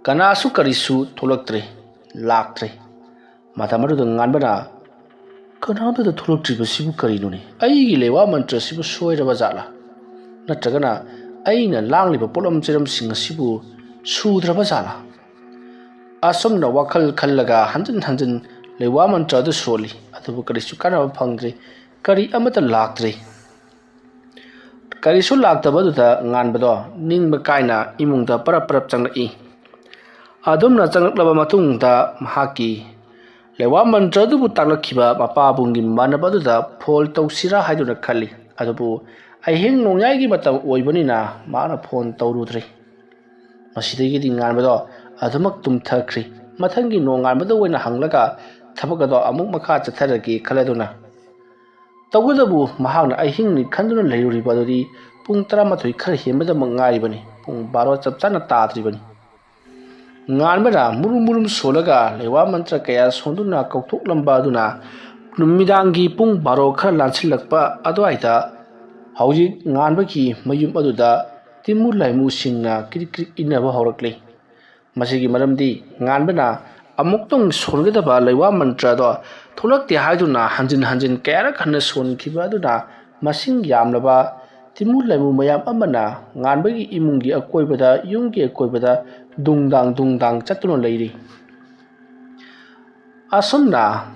ꯀꯅꯥꯁꯨ ꯀꯔꯤꯁꯨ ꯊꯣꯛꯂꯛꯇ꯭ꯔꯦ, ꯂꯥꯛꯇ꯭ꯔꯦ꯫ ꯃꯇꯝ ꯑꯗꯨꯗ ꯉꯥꯟꯕꯅ, "ꯀꯅꯥꯝꯇꯗ ꯊꯣꯛꯂꯛꯇ꯭ꯔꯤꯕꯁꯤꯕꯨ ꯀꯔꯤꯅꯣꯅꯦ? ꯑꯩꯒꯤ ꯂꯩꯋꯥ ꯃꯟꯇ꯭ꯔꯁꯤꯕꯨ ꯁꯣꯏꯔꯕ ꯖꯥꯠꯂꯥ? ꯅꯠꯇ꯭ꯔꯒꯅ ꯑꯩꯅ ꯂꯥꯡꯂꯤꯕ ꯄꯣꯠꯂꯝ ꯆꯩꯔꯝꯁꯤꯡ ꯑꯁꯤꯕꯨ ꯁꯨꯗ꯭ꯔꯕ ꯖꯥꯠꯂꯥ?" ꯑꯁꯨꯝꯅ ꯋꯥꯈꯜ ꯈꯜꯂꯒ ꯍꯟꯖꯤꯟ ꯍꯟꯖꯤꯟ ꯂꯩꯋꯥ ꯃꯟꯇ꯭ꯔ ꯑꯗꯨ ꯁꯣꯜꯂꯤ, ꯑꯗꯨꯕꯨ ꯀꯔꯤꯁꯨ ꯀꯥꯟꯅꯕ ꯐꯪꯗ꯭ꯔꯦ꯫ ꯀꯔꯤ ꯑꯃꯠꯇ ꯂꯥꯛꯇ꯭ꯔꯦ꯫ ꯀꯔꯤꯁꯨ ꯂꯥꯛꯇꯕꯗꯨꯗ ꯉꯥꯟꯕꯗꯣ ꯅꯤꯡꯕ ꯀꯥꯏꯅ ꯏꯃꯨꯡꯗ ꯄꯔꯞ ꯄꯔꯞ ꯆꯪꯂꯛꯏ꯫ ꯑꯗꯨꯝꯅ ꯆꯪꯂꯛꯂꯕ ꯃꯇꯨꯡꯗ ꯃꯍꯥꯛꯀꯤ ꯂꯩꯋꯥ ꯃꯟꯇ꯭ꯔ ꯑꯗꯨꯕꯨ ꯇꯥꯛꯂꯛꯈꯤꯕ ꯃꯄꯥꯕꯨꯡꯒꯤ ꯃꯃꯥꯟꯅꯕ ꯑꯗꯨꯗ ꯐꯣꯟ ꯇꯧꯁꯤꯔꯥ ꯍꯥꯏꯗꯨꯅ ꯈꯜꯂꯤ꯫ ꯑꯗꯨꯕꯨ ꯑꯍꯤꯡ ꯅꯣꯡꯌꯥꯏꯒꯤ ꯃꯇꯝ ꯑꯣꯏꯕꯅꯤꯅ ꯃꯍꯥꯛꯅ ꯐꯣꯟ ꯇꯧꯔꯨꯗ꯭ꯔꯦ꯫ ꯃꯁꯤꯗꯒꯤꯗꯤ ꯉꯥꯟꯕꯗꯣ ꯑꯗꯨꯃꯛ ꯇꯨꯝꯊꯈ꯭ꯔꯦ꯫ ꯃꯊꯪꯒꯤ ꯅꯣꯡꯉꯥꯟꯕꯗ ꯑꯣꯏꯅ ꯍꯪꯂꯒ ꯊꯕꯛ ꯑꯗꯣ ꯑꯃꯨꯛ ꯃꯈꯥ ꯆꯠꯊꯔꯒꯦ ꯈꯜꯂꯗꯨꯅ꯫ ꯇꯧꯕꯇꯕꯨ ꯃꯍꯥꯛꯅ ꯑꯍꯤꯡꯅꯤ ꯈꯟꯗꯨꯅ ꯂꯩꯔꯨꯔꯤꯕ ꯑꯗꯨꯗꯤ ꯄꯨꯡ ꯇꯔꯥꯃꯥꯊꯣꯏ ꯈꯔ ꯍꯦꯟꯕꯗꯃꯛ ꯉꯥꯏꯔꯤꯕꯅꯤ꯫ ꯄꯨꯡ ꯕꯥꯔꯣ ꯆꯞ ꯆꯥꯅ ꯇꯥꯗ꯭ꯔꯤꯕꯅꯤ꯫ ꯉꯥꯟꯕꯅ ꯃꯨꯔꯨꯝ ꯃꯨꯔꯨꯝ ꯁꯣꯜꯂꯒ ꯂꯩꯋꯥ ꯃꯟꯇ꯭ꯔ ꯀꯌꯥ ꯁꯣꯟꯗꯨꯅ ꯀꯧꯊꯣꯛꯂꯝꯕ ꯑꯗꯨꯅ ꯅꯨꯃꯤꯗꯥꯡꯒꯤ ꯄꯨꯡ ꯕꯥꯔꯣ ꯈꯔ ꯂꯥꯟꯁꯤꯜꯂꯛꯄ ꯑꯗꯨꯋꯥꯏꯗ ꯍꯧꯖꯤꯛ ꯉꯥꯟꯕꯒꯤ ꯃꯌꯨꯝ ꯑꯗꯨꯗ ꯇꯤꯃꯨ ꯂꯥꯏꯃꯨꯁꯤꯡꯅ ꯀ꯭ꯔꯤꯛ ꯀ꯭ꯔꯤꯛ ꯏꯟꯅꯕ ꯍꯧꯔꯛꯂꯤ꯫ ꯃꯁꯤꯒꯤ ꯃꯔꯝꯗꯤ ꯉꯥꯟꯕꯅ ꯑꯃꯨꯛꯇꯪ ꯁꯣꯟꯒꯗꯕ ꯂꯩꯋꯥ ꯃꯟꯇ꯭ꯔꯗꯣ ꯊꯣꯛꯂꯛꯇꯦ ꯍꯥꯏꯗꯨꯅ ꯍꯟꯖꯤꯟ ꯍꯟꯖꯤꯟ ꯀꯌꯥꯔꯛ ꯍꯟꯅ ꯁꯣꯟꯈꯤꯕ ꯑꯗꯨꯅ ꯃꯁꯤꯡ ꯌꯥꯝꯂꯕ ꯇꯤꯃꯨ ꯂꯩꯃꯨ ꯃꯌꯥꯝ ꯑꯃꯅ ꯉꯥꯟꯕꯒꯤ ꯏꯃꯨꯡꯒꯤ ꯑꯀꯣꯏꯕꯗ, ꯌꯨꯝꯒꯤ ꯑꯀꯣꯏꯕꯗ ꯗꯨꯡꯗꯥꯡ ꯗꯨꯡꯗꯥꯡ ꯆꯠꯇꯨꯅ ꯂꯩꯔꯤ꯫ ꯑꯁꯨꯝꯅ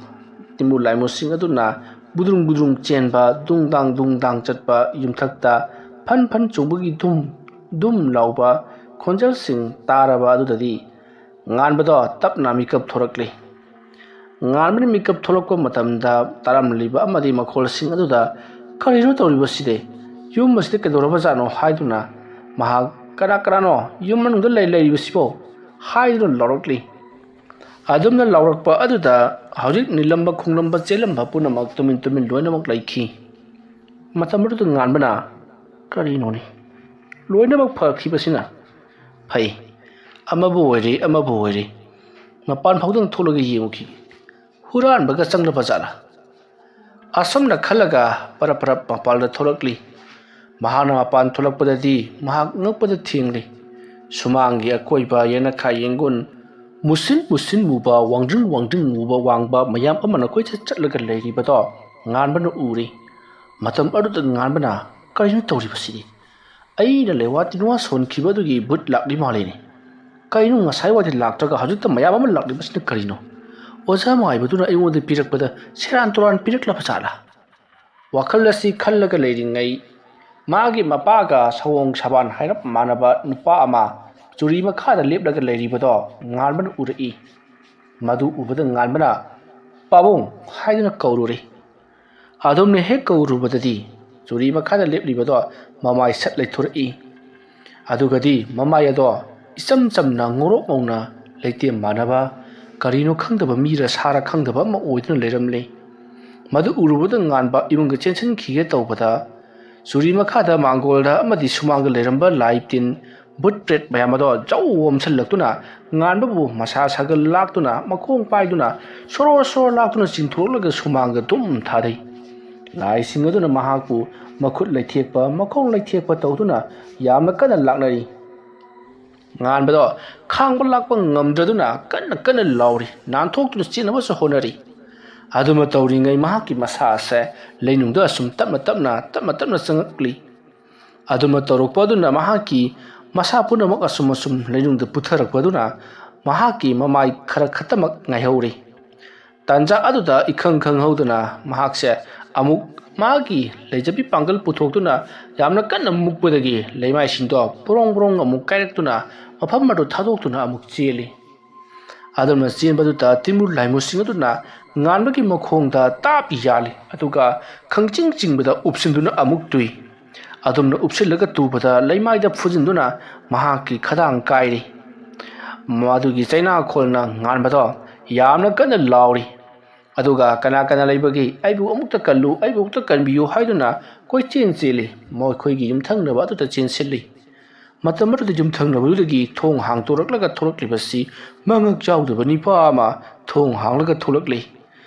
ꯇꯤꯃꯨ ꯂꯥꯏꯃꯨꯁꯤꯡ ꯑꯗꯨꯅ ꯕꯨꯗ꯭ꯔꯨꯡ ꯕꯨꯗ꯭ꯔꯨꯡ ꯆꯦꯟꯕ, ꯗꯨꯡꯗꯥꯡ ꯗꯨꯡꯗꯥꯡ ꯆꯠꯄ ꯌꯨꯝꯊꯛꯇ ꯐꯟ ꯐꯟ ꯆꯣꯡꯕꯒꯤ ꯗꯨꯝ ꯗꯨꯝ ꯂꯥꯎꯕ ꯈꯣꯟꯖꯦꯜꯁꯤꯡ ꯇꯥꯔꯕ ꯑꯗꯨꯗꯗꯤ ꯉꯥꯟꯕꯗꯣ ꯇꯞꯅ ꯃꯤꯀꯞ ꯊꯣꯔꯛꯂꯤ꯫ ꯉꯥꯟꯕꯅ ꯃꯤꯀꯞ ꯊꯣꯛꯂꯛꯄ ꯃꯇꯝꯗ ꯇꯥꯔꯝꯂꯤꯕ ꯑꯃꯗꯤ ꯃꯈꯣꯜꯁꯤꯡ ꯑꯗꯨꯗ "ꯀꯔꯤꯅꯣ ꯇꯧꯔꯤꯕꯁꯤꯗꯤ? ꯌꯨꯝ ꯑꯁꯤꯗ ꯀꯩꯗꯧꯔꯕꯖꯥꯠꯅꯣ?" ꯍꯥꯏꯗꯨꯅ ꯃꯍꯥꯛ "ꯀꯅꯥ ꯀꯅꯥꯅꯣ ꯌꯨꯝ ꯃꯅꯨꯡꯗ ꯂꯩ ꯂꯩꯔꯤꯕꯁꯤꯕꯣ?" ꯍꯥꯏꯗꯨꯅ ꯂꯥꯎꯔꯛꯂꯤ꯫ ꯑꯗꯨꯝꯅ ꯂꯥꯎꯔꯛꯄ ꯑꯗꯨꯗ ꯍꯧꯖꯤꯛ ꯅꯤꯜꯂꯝꯕ ꯈꯣꯡꯂꯝꯕ ꯆꯦꯜꯂꯝꯕ ꯄꯨꯝꯅꯃꯛ ꯇꯨꯃꯤꯟ ꯇꯨꯃꯤꯟ ꯂꯣꯏꯅꯃꯛ ꯂꯩꯈꯤ꯫ ꯃꯇꯝ ꯑꯗꯨꯗ ꯉꯥꯟꯕꯅ "ꯀꯔꯤꯅꯣꯅꯦ? ꯂꯣꯏꯅꯃꯛ ꯐꯈꯤꯕꯁꯤꯅ ꯐꯩ꯫ ꯑꯃꯕꯨ ꯑꯣꯏꯔꯦ, ꯑꯃꯕꯨ ꯑꯣꯏꯔꯦ꯫ ꯃꯄꯥꯟ ꯐꯥꯎꯗꯪ ꯊꯣꯛꯂꯒ ꯌꯦꯡꯉꯨꯈꯤꯒꯦ꯫ ꯍꯨꯔꯥꯟꯕꯒ ꯆꯪꯂꯕ ꯖꯥꯠꯂꯥ?" ꯑꯁꯨꯝꯅ ꯈꯜꯂꯒ ꯄꯔꯞ ꯄꯔꯞ ꯃꯄꯥꯟꯗ ꯊꯣꯛꯂꯛꯂꯤ꯫ ꯃꯍꯥꯛꯅ ꯃꯄꯥꯟ ꯊꯣꯛꯂꯛꯄꯗꯗꯤ ꯃꯍꯥꯛ ꯉꯛꯄꯗ ꯊꯦꯡꯂꯤ꯫ ꯁꯨꯃꯥꯡꯒꯤ ꯑꯀꯣꯏꯕ ꯌꯦꯅꯈꯥ ꯌꯦꯡꯒꯨꯟ ꯃꯨꯁꯤꯟ ꯃꯨꯁꯤꯟ ꯃꯨꯕ, ꯋꯥꯡꯗ꯭ꯔꯤꯡ ꯋꯥꯡꯗ꯭ꯔꯤꯡ ꯃꯨꯕ ꯋꯥꯡꯕ ꯃꯌꯥꯝ ꯑꯃꯅ ꯀꯣꯏꯆꯠ ꯆꯠꯂꯒ ꯂꯩꯔꯤꯕꯗꯣ ꯉꯥꯟꯕꯅ ꯎꯔꯤ꯫ ꯃꯇꯝ ꯑꯗꯨꯗ ꯉꯥꯟꯕꯅ "ꯀꯔꯤꯅꯣ ꯇꯧꯔꯤꯕꯁꯤꯗꯤ? ꯑꯩꯅ ꯂꯩꯋꯥ ꯇꯤꯟꯋꯥ ꯁꯣꯟꯈꯤꯕ ꯑꯗꯨꯒꯤ ꯚꯨꯠ ꯂꯥꯛꯂꯤ ꯃꯥꯜꯂꯤꯅꯦ꯫ ꯀꯩꯅꯣ ꯉꯁꯥꯏꯋꯥꯏꯗꯤ ꯂꯥꯛꯇ꯭ꯔꯒ ꯍꯧꯖꯤꯛꯇ ꯃꯌꯥꯝ ꯑꯃ ꯂꯥꯛꯂꯤꯕꯁꯤꯅ ꯀꯔꯤꯅꯣ? ꯑꯣꯖꯥ ꯃꯥꯏꯕꯗꯨꯅ ꯑꯩꯉꯣꯟꯗ ꯄꯤꯔꯛꯄꯗ ꯁꯦꯔꯥꯟ ꯇꯨꯔꯥꯟ ꯄꯤꯔꯛꯂꯕ ꯖꯥꯠꯂꯥ?" ꯋꯥꯈꯜ ꯑꯁꯤ ꯈꯜꯂꯒ ꯂꯩꯔꯤꯉꯩ ꯃꯥꯒꯤ ꯃꯄꯥꯒ ꯁꯑꯣꯡ ꯁꯥꯕꯥꯟ ꯍꯥꯏꯔꯞ ꯃꯥꯟꯅꯕ ꯅꯨꯄꯥ ꯑꯃ ꯆꯨꯔꯤ ꯃꯈꯥꯗ ꯂꯦꯞꯂꯒ ꯂꯩꯔꯤꯕꯗꯣ ꯉꯥꯟꯕꯅ ꯎꯔꯛꯏ꯫ ꯃꯗꯨ ꯎꯕꯗ ꯉꯥꯟꯕꯅ "ꯄꯥꯕꯨꯡ" ꯍꯥꯏꯗꯨꯅ ꯀꯧꯔꯨꯔꯦ꯫ ꯑꯗꯨꯝꯅ ꯍꯦꯛ ꯀꯧꯔꯨꯕꯗꯗꯤ ꯆꯨꯔꯤ ꯃꯈꯥꯗ ꯂꯦꯞꯂꯤꯕꯗꯣ ꯃꯃꯥꯏ ꯁꯠ ꯂꯩꯊꯣꯔꯛꯏ꯫ ꯑꯗꯨꯒꯗꯤ ꯃꯃꯥꯏ ꯑꯗꯣ ꯏꯆꯝ ꯆꯝꯅ ꯉꯧꯔꯣꯛ ꯉꯧꯅ ꯂꯩꯇꯦꯝ ꯃꯥꯟꯅꯕ, ꯀꯔꯤꯅꯣ ꯈꯪꯗꯕ ꯃꯤꯔ ꯁꯥꯔ ꯈꯪꯗꯕ ꯑꯃ ꯑꯣꯏꯗꯨꯅ ꯂꯩꯔꯝꯂꯦ꯫ ꯃꯗꯨ ꯎꯔꯨꯕꯗ ꯉꯥꯟꯕ ꯏꯃꯨꯡꯗ ꯆꯦꯟꯁꯤꯟꯈꯤꯒꯦ ꯇꯧꯕꯗ, ꯆꯨꯔꯤ ꯃꯈꯥꯗ ꯃꯥꯡꯒꯣꯜꯗ ꯑꯃꯗꯤ ꯁꯨꯃꯥꯡꯗ ꯂꯩꯔꯝꯕ ꯂꯥꯏ ꯇꯤꯟ, ꯚꯨꯠ ꯄ꯭ꯔꯦꯠ ꯃꯌꯥꯝ ꯑꯗꯣ ꯖꯧ ꯑꯣꯝꯁꯤꯜꯂꯛꯇꯨꯅ ꯉꯥꯟꯕꯕꯨ ꯃꯁꯥ ꯁꯥꯒꯠ ꯂꯥꯛꯇꯨꯅ ꯃꯈꯣꯡ ꯄꯥꯏꯗꯨꯅ ꯁꯣꯔꯣ ꯁꯣꯔꯣ ꯂꯥꯛꯇꯨꯅ ꯆꯤꯡꯊꯣꯛꯂꯒ ꯁꯨꯃꯥꯡꯗ ꯗꯨꯝ ꯊꯥꯗꯩ꯫ ꯂꯥꯏꯁꯤꯡ ꯑꯗꯨꯅ ꯃꯍꯥꯛꯄꯨ ꯃꯈꯨꯠ ꯂꯩꯊꯦꯛꯄ, ꯃꯈꯣꯡ ꯂꯩꯊꯦꯛꯄ ꯇꯧꯗꯨꯅ ꯌꯥꯝꯅ ꯀꯟꯅ ꯂꯥꯛꯅꯔꯤ꯫ ꯉꯥꯟꯕꯗꯣ ꯈꯥꯡꯕ ꯂꯥꯛꯄ ꯉꯝꯗ꯭ꯔꯗꯨꯅ ꯀꯟꯅ ꯀꯟꯅ ꯂꯥꯎꯔꯤ, ꯅꯥꯟꯊꯣꯛꯇꯨꯅ ꯆꯦꯟꯅꯕꯁꯨ ꯍꯣꯠꯅꯔꯤ꯫ ꯑꯗꯨꯃ ꯇꯧꯔꯤꯉꯩ ꯃꯍꯥꯛꯀꯤ ꯃꯁꯥ ꯑꯁꯦ ꯂꯩꯅꯨꯡꯗ ꯑꯁꯨꯝ ꯇꯞꯅ ꯇꯞꯅ, ꯇꯞꯅ ꯇꯞꯅ ꯆꯪꯉꯛꯂꯤ꯫ ꯑꯗꯨꯃ ꯇꯧꯔꯛꯄ ꯑꯗꯨꯅ ꯃꯍꯥꯛꯀꯤ ꯃꯁꯥ ꯄꯨꯝꯅꯃꯛ ꯑꯁꯨꯝ ꯑꯁꯨꯝ ꯂꯩꯅꯨꯡꯗ ꯄꯨꯊꯔꯛꯄ ꯑꯗꯨꯅ ꯃꯍꯥꯛꯀꯤ ꯃꯃꯥꯏ ꯈꯔ ꯈꯛꯇꯃꯛ ꯉꯥꯏꯍꯧꯔꯤ꯫ ꯇꯥꯟꯖꯥ ꯑꯗꯨꯗ ꯏꯈꯪ ꯈꯪꯍꯧꯗꯅ ꯃꯍꯥꯛꯁꯦ ꯑꯃꯨꯛ ꯃꯥꯒꯤ ꯂꯩꯖꯕꯤ ꯄꯥꯡꯒꯜ ꯄꯨꯊꯣꯛꯇꯨꯅ ꯌꯥꯝꯅ ꯀꯟꯅ ꯃꯨꯛꯄꯗꯒꯤ ꯂꯩꯃꯥꯏꯁꯤꯡꯗꯣ ꯕ꯭ꯔꯣꯡ ꯕ꯭ꯔꯣꯡ ꯑꯃꯨꯛ ꯀꯥꯏꯔꯛꯇꯨꯅ ꯃꯐꯝ ꯑꯗꯨ ꯊꯥꯗꯣꯛꯇꯨꯅ ꯑꯃꯨꯛ ꯆꯦꯜꯂꯤ꯫ ꯑꯗꯨꯝꯅ ꯆꯦꯟꯕꯗꯨꯗ ꯇꯤꯟꯃꯨ ꯂꯥꯏꯃꯨꯁꯤꯡ ꯑꯗꯨꯅ ꯉꯥꯟꯕꯒꯤ ꯃꯈꯣꯡꯗ ꯇꯥꯞ ꯌꯥꯜꯂꯤ, ꯑꯗꯨꯒ ꯈꯪꯆꯤꯡ ꯆꯤꯡꯕꯗ ꯎꯞꯁꯤꯟꯗꯨꯅ ꯑꯃꯨꯛ ꯇꯨꯏ꯫ ꯑꯗꯨꯝꯅ ꯎꯞꯁꯤꯜꯂꯒ ꯇꯨꯕꯗ ꯂꯩꯃꯥꯏꯗ ꯐꯨꯖꯤꯟꯗꯨꯅ ꯃꯍꯥꯛꯀꯤ ꯈꯗꯥꯡ ꯀꯥꯏꯔꯤ꯫ ꯃꯗꯨꯒꯤ ꯆꯩꯅꯥꯈꯣꯜꯅ ꯉꯥꯟꯕꯗꯣ ꯌꯥꯝꯅ ꯀꯟꯅ ꯂꯥꯎꯔꯤ꯫ ꯑꯗꯨꯒ "ꯀꯅꯥ ꯀꯅꯥ ꯂꯩꯕꯒꯦ? ꯑꯩꯕꯨ ꯑꯃꯨꯛꯇ ꯀꯜꯂꯨ, ꯑꯩꯕꯨ ꯑꯃꯨꯛꯇ ꯀꯟꯕꯤꯌꯨ" ꯍꯥꯏꯗꯨꯅ ꯀꯣꯏꯆꯦꯟ ꯆꯦꯜꯂꯤ꯫ ꯃꯈꯣꯏꯒꯤ ꯌꯨꯝꯊꯪꯅꯕ ꯑꯗꯨꯗ ꯆꯦꯟꯁꯤꯜꯂꯤ꯫ ꯃꯇꯝ ꯑꯗꯨꯗ ꯌꯨꯝꯊꯪꯅꯕꯗꯨꯗꯒꯤ ꯊꯣꯡ ꯍꯥꯡꯗꯣꯔꯛꯂꯒ ꯊꯣꯛꯂꯛꯂꯤꯕꯁꯤ ꯃꯉꯛ ꯆꯥꯎꯗꯕ ꯅꯤꯄꯥ ꯑꯃ ꯊꯣꯡ ꯍꯥꯡꯂꯒ ꯊꯣꯛꯂꯛꯂꯤ꯫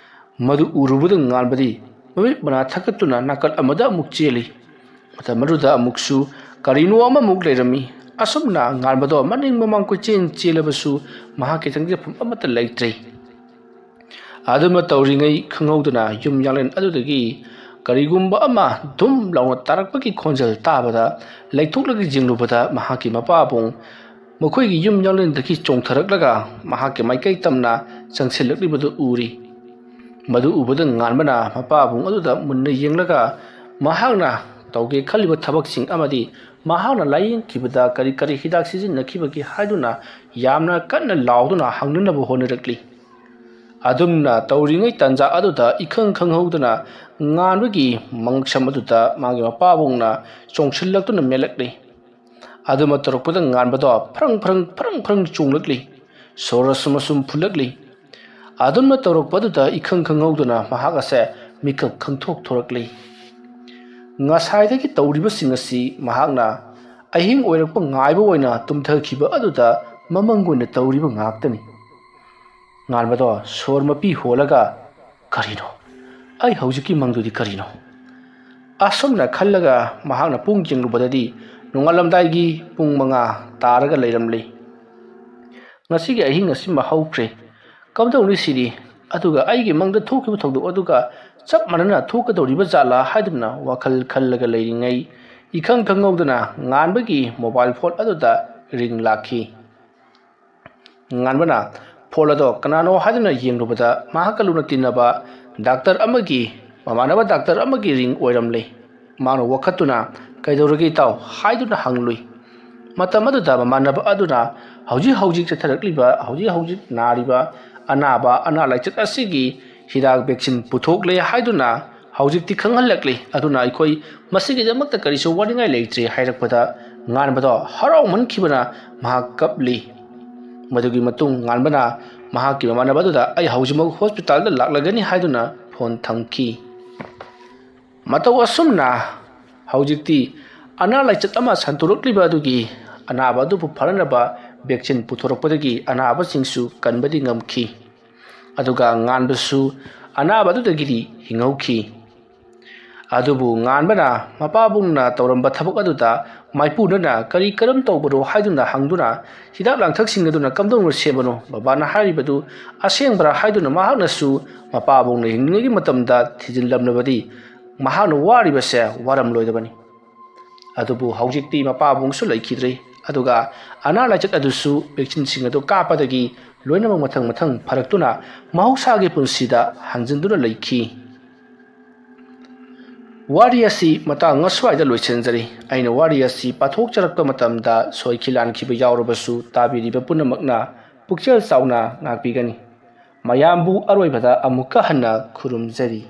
ꯃꯗꯨ ꯎꯔꯨꯕꯗ ꯉꯥꯟꯕꯗꯤ ꯃꯃꯤꯠ ꯃꯅꯥ ꯊꯛꯀꯠꯇꯨꯅ ꯅꯥꯀꯜ ꯑꯃꯗ ꯑꯃꯨꯛ ꯆꯦꯜꯂꯤ꯫ ꯃꯇꯝ ꯑꯗꯨꯗ ꯑꯃꯨꯛꯁꯨ ꯀꯔꯤꯅꯣ ꯑꯃꯃꯨꯛ ꯂꯩꯔꯝꯃꯤ꯫ ꯑꯁꯨꯝꯅ ꯉꯥꯟꯕꯗꯣ ꯃꯅꯤꯡ ꯃꯃꯥꯡ ꯀꯣꯏꯆꯦꯟ ꯆꯦꯜꯂꯕꯁꯨ ꯃꯍꯥꯛꯀꯤ ꯆꯪꯖꯐꯝ ꯑꯃꯠꯇ ꯂꯩꯇ꯭ꯔꯦ꯫ ꯑꯗꯨꯃ ꯇꯧꯔꯤꯉꯩ ꯈꯪꯍꯧꯗꯅ ꯌꯨꯝ ꯌꯥꯡꯂꯦꯟ ꯑꯗꯨꯗꯒꯤ ꯀꯔꯤꯒꯨꯝꯕ ꯑꯃ ꯙꯨꯝ ꯂꯥꯎꯅ ꯇꯥꯔꯛꯄꯒꯤ ꯈꯣꯟꯖꯦꯜ ꯇꯥꯕꯗ ꯂꯩꯊꯣꯛꯂꯒ ꯌꯦꯡꯂꯨꯕꯗ ꯃꯍꯥꯛꯀꯤ ꯃꯄꯥꯕꯨꯡ ꯃꯈꯣꯏꯒꯤ ꯌꯨꯝ ꯌꯥꯡꯂꯦꯟꯗꯒꯤ ꯆꯣꯡꯊꯔꯛꯂꯒ ꯃꯍꯥꯛꯀꯤ ꯃꯥꯏꯀꯩ ꯇꯝꯅ ꯆꯪꯁꯤꯜꯂꯛꯂꯤꯕꯗꯨ ꯎꯔꯤ꯫ ꯃꯗꯨ ꯎꯕꯗ ꯉꯥꯟꯕꯅ ꯃꯄꯥꯕꯨꯡ ꯑꯗꯨꯗ ꯃꯨꯟꯅ ꯌꯦꯡꯂꯒ ꯃꯍꯥꯛꯅ ꯇꯧꯒꯦ ꯈꯜꯂꯤꯕ ꯊꯕꯛꯁꯤꯡ ꯑꯃꯗꯤ ꯃꯍꯥꯛꯅ ꯂꯥꯏꯌꯦꯡꯈꯤꯕꯗ ꯀꯔꯤ ꯀꯔꯤ ꯍꯤꯗꯥꯛ ꯁꯤꯖꯤꯟꯅꯈꯤꯕꯒꯦ ꯍꯥꯏꯗꯨꯅ ꯌꯥꯝꯅ ꯀꯟꯅ ꯂꯥꯎꯗꯨꯅ ꯍꯪꯅꯅꯕ ꯍꯣꯠꯅꯔꯛꯂꯤ꯫ ꯑꯗꯨꯝꯅ ꯇꯧꯔꯤꯉꯩ ꯇꯥꯟꯖꯥ ꯑꯗꯨꯗ ꯏꯈꯪ ꯈꯪꯍꯧꯗꯅ ꯉꯥꯟꯕꯒꯤ ꯃꯉꯛꯁꯝ ꯑꯗꯨꯗ ꯃꯥꯒꯤ ꯃꯄꯥꯕꯨꯡꯅ ꯆꯣꯡꯁꯤꯜꯂꯛꯇꯨꯅ ꯃꯦꯜꯂꯛꯂꯤ꯫ ꯑꯗꯨꯃ ꯇꯧꯔꯛꯄꯗ ꯉꯥꯟꯕꯗꯣ ꯐ꯭ꯔꯪ ꯐ꯭ꯔꯪ ꯐ꯭ꯔꯪ ꯐ꯭ꯔꯪ ꯆꯣꯡꯂꯛꯂꯤ꯫ ꯁꯣꯔ ꯑꯁꯨꯝ ꯑꯁꯨꯝ ꯐꯨꯜꯂꯛꯂꯤ꯫ ꯑꯗꯨꯝꯅ ꯇꯧꯔꯛꯄ ꯑꯗꯨꯗ ꯏꯈꯪ ꯈꯪꯍꯧꯗꯅ ꯃꯍꯥꯛ ꯑꯁꯦ ꯃꯤꯀꯞ ꯈꯪꯊꯣꯛ ꯊꯣꯔꯛꯂꯤ꯫ ꯉꯁꯥꯏꯗꯒꯤ ꯇꯧꯔꯤꯕꯁꯤꯡ ꯑꯁꯤ ꯃꯍꯥꯛꯅ ꯑꯍꯤꯡ ꯑꯣꯏꯔꯛꯄ ꯉꯥꯏꯕ ꯑꯣꯏꯅ ꯇꯨꯝꯊꯈꯤꯕ ꯑꯗꯨꯗ ꯃꯃꯪ ꯑꯣꯏꯅ ꯇꯧꯔꯤꯕ ꯉꯥꯛꯇꯅꯤ꯫ ꯉꯥꯟꯕꯗꯣ ꯁꯣꯔ ꯃꯄꯤ ꯍꯣꯜꯂꯒ, "ꯀꯔꯤꯅꯣ? ꯑꯩ ꯍꯧꯖꯤꯛꯀꯤ ꯃꯪꯗꯨꯗꯤ ꯀꯔꯤꯅꯣ?" ꯑꯁꯨꯝꯅ ꯈꯜꯂꯒ ꯃꯍꯥꯛꯅ ꯄꯨꯡ ꯌꯦꯡꯂꯨꯕꯗꯗꯤ ꯅꯣꯡꯉꯥꯜꯂꯝꯗꯥꯏꯒꯤ ꯄꯨꯡ ꯃꯉꯥ ꯇꯥꯔꯒ ꯂꯩꯔꯝꯂꯤ꯫ "ꯉꯁꯤꯒꯤ ꯑꯍꯤꯡ ꯑꯁꯤꯃ ꯍꯧꯈ꯭ꯔꯦ꯫ ꯀꯝꯗꯧꯅꯤ ꯁꯤꯗꯤ? ꯑꯗꯨꯒ ꯑꯩꯒꯤ ꯃꯪꯗ ꯊꯣꯛꯈꯤꯕ ꯊꯧꯗꯣꯛ ꯑꯗꯨꯒ ꯆꯞ ꯃꯥꯟꯅꯅ ꯊꯣꯛꯀꯗꯧꯔꯤꯕ ꯖꯥꯠꯂꯥ?" ꯍꯥꯏꯗꯨꯅ ꯋꯥꯈꯜ ꯈꯜꯂꯒ ꯂꯩꯔꯤꯉꯩ, ꯏꯈꯪ ꯈꯪꯍꯧꯗꯅ ꯉꯥꯟꯕꯒꯤ ꯃꯣꯕꯥꯏꯜ ꯐꯣꯟ ꯑꯗꯨꯗ ꯔꯤꯡ ꯂꯥꯛꯈꯤ꯫ ꯉꯥꯟꯕꯅ ꯐꯣꯟ ꯑꯗꯣ ꯀꯅꯥꯅꯣ ꯍꯥꯏꯗꯨꯅ ꯌꯦꯡꯂꯨꯕꯗ, ꯃꯍꯥꯛꯀ ꯂꯨꯅ ꯇꯤꯟꯅꯕ ꯗꯥꯛꯇꯔ ꯑꯃꯒꯤ, ꯃꯃꯥꯟꯅꯕ ꯗꯥꯛꯇꯔ ꯑꯃꯒꯤ ꯔꯤꯡ ꯑꯣꯏꯔꯝꯂꯦ꯫ ꯃꯍꯥꯛꯅ ꯋꯥꯀꯠꯇꯨꯅ, "ꯀꯩꯗꯧꯔꯒꯦ ꯏꯇꯥꯎ?" ꯍꯥꯏꯗꯨꯅ ꯍꯪꯂꯨꯏ꯫ ꯃꯇꯝ ꯑꯗꯨꯗ ꯃꯃꯥꯟꯅꯕ ꯑꯗꯨꯅ ꯍꯧꯖꯤꯛ ꯍꯧꯖꯤꯛ ꯆꯠꯊꯔꯛꯂꯤꯕ, ꯍꯧꯖꯤꯛ ꯍꯧꯖꯤꯛ ꯅꯥꯔꯤꯕ ꯑꯅꯥꯕ, ꯑꯅꯥ ꯂꯥꯏꯆꯠ ꯑꯁꯤꯒꯤ ꯍꯤꯗꯥꯛ ꯚꯦꯛꯁꯤꯟ ꯄꯨꯊꯣꯛꯂꯦ ꯍꯥꯏꯗꯨꯅ ꯍꯧꯖꯤꯛꯇꯤ ꯈꯪꯍꯜꯂꯛꯂꯤ꯫ ꯑꯗꯨꯅ ꯑꯩꯈꯣꯏ ꯃꯁꯤꯒꯤꯗꯃꯛꯇ ꯀꯔꯤꯁꯨ ꯋꯥꯅꯤꯡꯉꯥꯏ ꯂꯩꯇ꯭ꯔꯦ ꯍꯥꯏꯔꯛꯄꯗ ꯉꯥꯟꯕꯗꯣ ꯍꯔꯥꯎꯃꯟꯈꯤꯕꯅ ꯃꯍꯥꯛ ꯀꯞꯂꯤ꯫ ꯃꯗꯨꯒꯤ ꯃꯇꯨꯡ ꯉꯥꯟꯕꯅ ꯃꯍꯥꯛꯀꯤ ꯃꯃꯥꯟꯅꯕ ꯑꯗꯨꯗ, "ꯑꯩ ꯍꯧꯖꯤꯛꯃꯛ ꯍꯣꯁꯄꯤꯇꯥꯜꯗ ꯂꯥꯛꯂꯒꯅꯤ" ꯍꯥꯏꯗꯨꯅ ꯐꯣꯟ ꯊꯝꯈꯤ꯫ ꯃꯇꯧ ꯑꯁꯨꯝꯅ ꯍꯧꯖꯤꯛꯇꯤ ꯑꯅꯥ ꯂꯥꯏꯆꯠ ꯑꯃ ꯁꯟꯗꯣꯔꯛꯂꯤꯕ ꯑꯗꯨꯒꯤ ꯑꯅꯥꯕ ꯑꯗꯨꯕꯨ ꯐꯅꯅꯕ ꯚꯦꯛꯁꯤꯟ ꯄꯨꯊꯣꯔꯛꯄꯗꯒꯤ ꯑꯅꯥꯕꯁꯤꯡꯁꯨ ꯀꯟꯕꯗꯤ ꯉꯝꯈꯤ꯫ ꯑꯗꯨꯒ ꯉꯥꯟꯕꯁꯨ ꯑꯅꯥꯕ ꯑꯗꯨꯗꯒꯤꯗꯤ ꯍꯤꯡꯍꯧꯈꯤ꯫ ꯑꯗꯨꯕꯨ ꯉꯥꯟꯕꯅ ꯃꯄꯥꯕꯨꯡꯅ ꯇꯧꯔꯝꯕ ꯊꯕꯛ ꯑꯗꯨꯗ ꯃꯥꯏꯄꯨꯅꯅ ꯀꯔꯤ ꯀꯔꯝ ꯇꯧꯕꯅꯣ ꯍꯥꯏꯗꯨꯅ ꯍꯪꯗꯨꯅ, "ꯍꯤꯗꯥꯛ ꯂꯥꯡꯊꯛꯁꯤꯡ ꯑꯗꯨꯅ ꯀꯝꯗꯧꯅ ꯁꯦꯝꯕꯅꯣ? ꯕꯕꯥꯅ ꯍꯥꯏꯔꯤꯕꯗꯨ ꯑꯁꯦꯡꯕ꯭ꯔꯥ?" ꯍꯥꯏꯗꯨꯅ ꯃꯍꯥꯛꯅꯁꯨ ꯃꯄꯥꯕꯨꯡꯅ ꯍꯤꯡꯂꯤꯉꯩꯒꯤ ꯃꯇꯝꯗ ꯊꯤꯖꯤꯜꯂꯝꯂꯕꯗꯤ ꯃꯍꯥꯛꯅ ꯋꯥꯔꯤꯕꯁꯦ ꯋꯥꯔꯝꯂꯣꯏꯗꯕꯅꯤ꯫ ꯑꯗꯨꯕꯨ ꯍꯧꯖꯤꯛꯇꯤ ꯃꯄꯥꯕꯨꯡꯁꯨ ꯂꯩꯈꯤꯗ꯭ꯔꯦ꯫ ꯑꯗꯨꯒ ꯑꯅꯥ ꯂꯥꯏꯆꯠ ꯑꯗꯨꯁꯨ ꯚꯦꯛꯁꯤꯟꯁꯤꯡ ꯑꯗꯨ ꯀꯥꯞꯄꯗꯒꯤ ꯂꯣꯏꯅꯃꯛ ꯃꯊꯪ ꯃꯊꯪ ꯐꯔꯛꯇꯨꯅ ꯃꯍꯧꯁꯥꯒꯤ ꯄꯨꯟꯁꯤꯗ ꯍꯟꯖꯤꯟꯗꯨꯅ ꯂꯩꯈꯤ꯫ ꯋꯥꯔꯤ ꯑꯁꯤ ꯃꯇꯥꯡ ꯑꯁ꯭ꯋꯥꯏꯗ ꯂꯣꯏꯁꯤꯟꯖꯔꯤ꯫ ꯑꯩꯅ ꯋꯥꯔꯤ ꯑꯁꯤ ꯄꯥꯊꯣꯛꯆꯔꯛꯄ ꯃꯇꯝꯗ ꯁꯣꯏꯈꯤ ꯂꯥꯟꯈꯤꯕ ꯌꯥꯎꯔꯕꯁꯨ ꯇꯥꯕꯤꯔꯤꯕ ꯄꯨꯝꯅꯃꯛꯅ ꯄꯨꯛꯆꯦꯜ ꯆꯥꯎꯅ ꯉꯥꯛꯄꯤꯒꯅꯤ꯫ ꯃꯌꯥꯝꯕꯨ ꯑꯔꯣꯏꯕꯗ ꯑꯃꯨꯛꯀ ꯍꯟꯅ ꯈꯨꯔꯨꯝꯖꯔꯤ꯫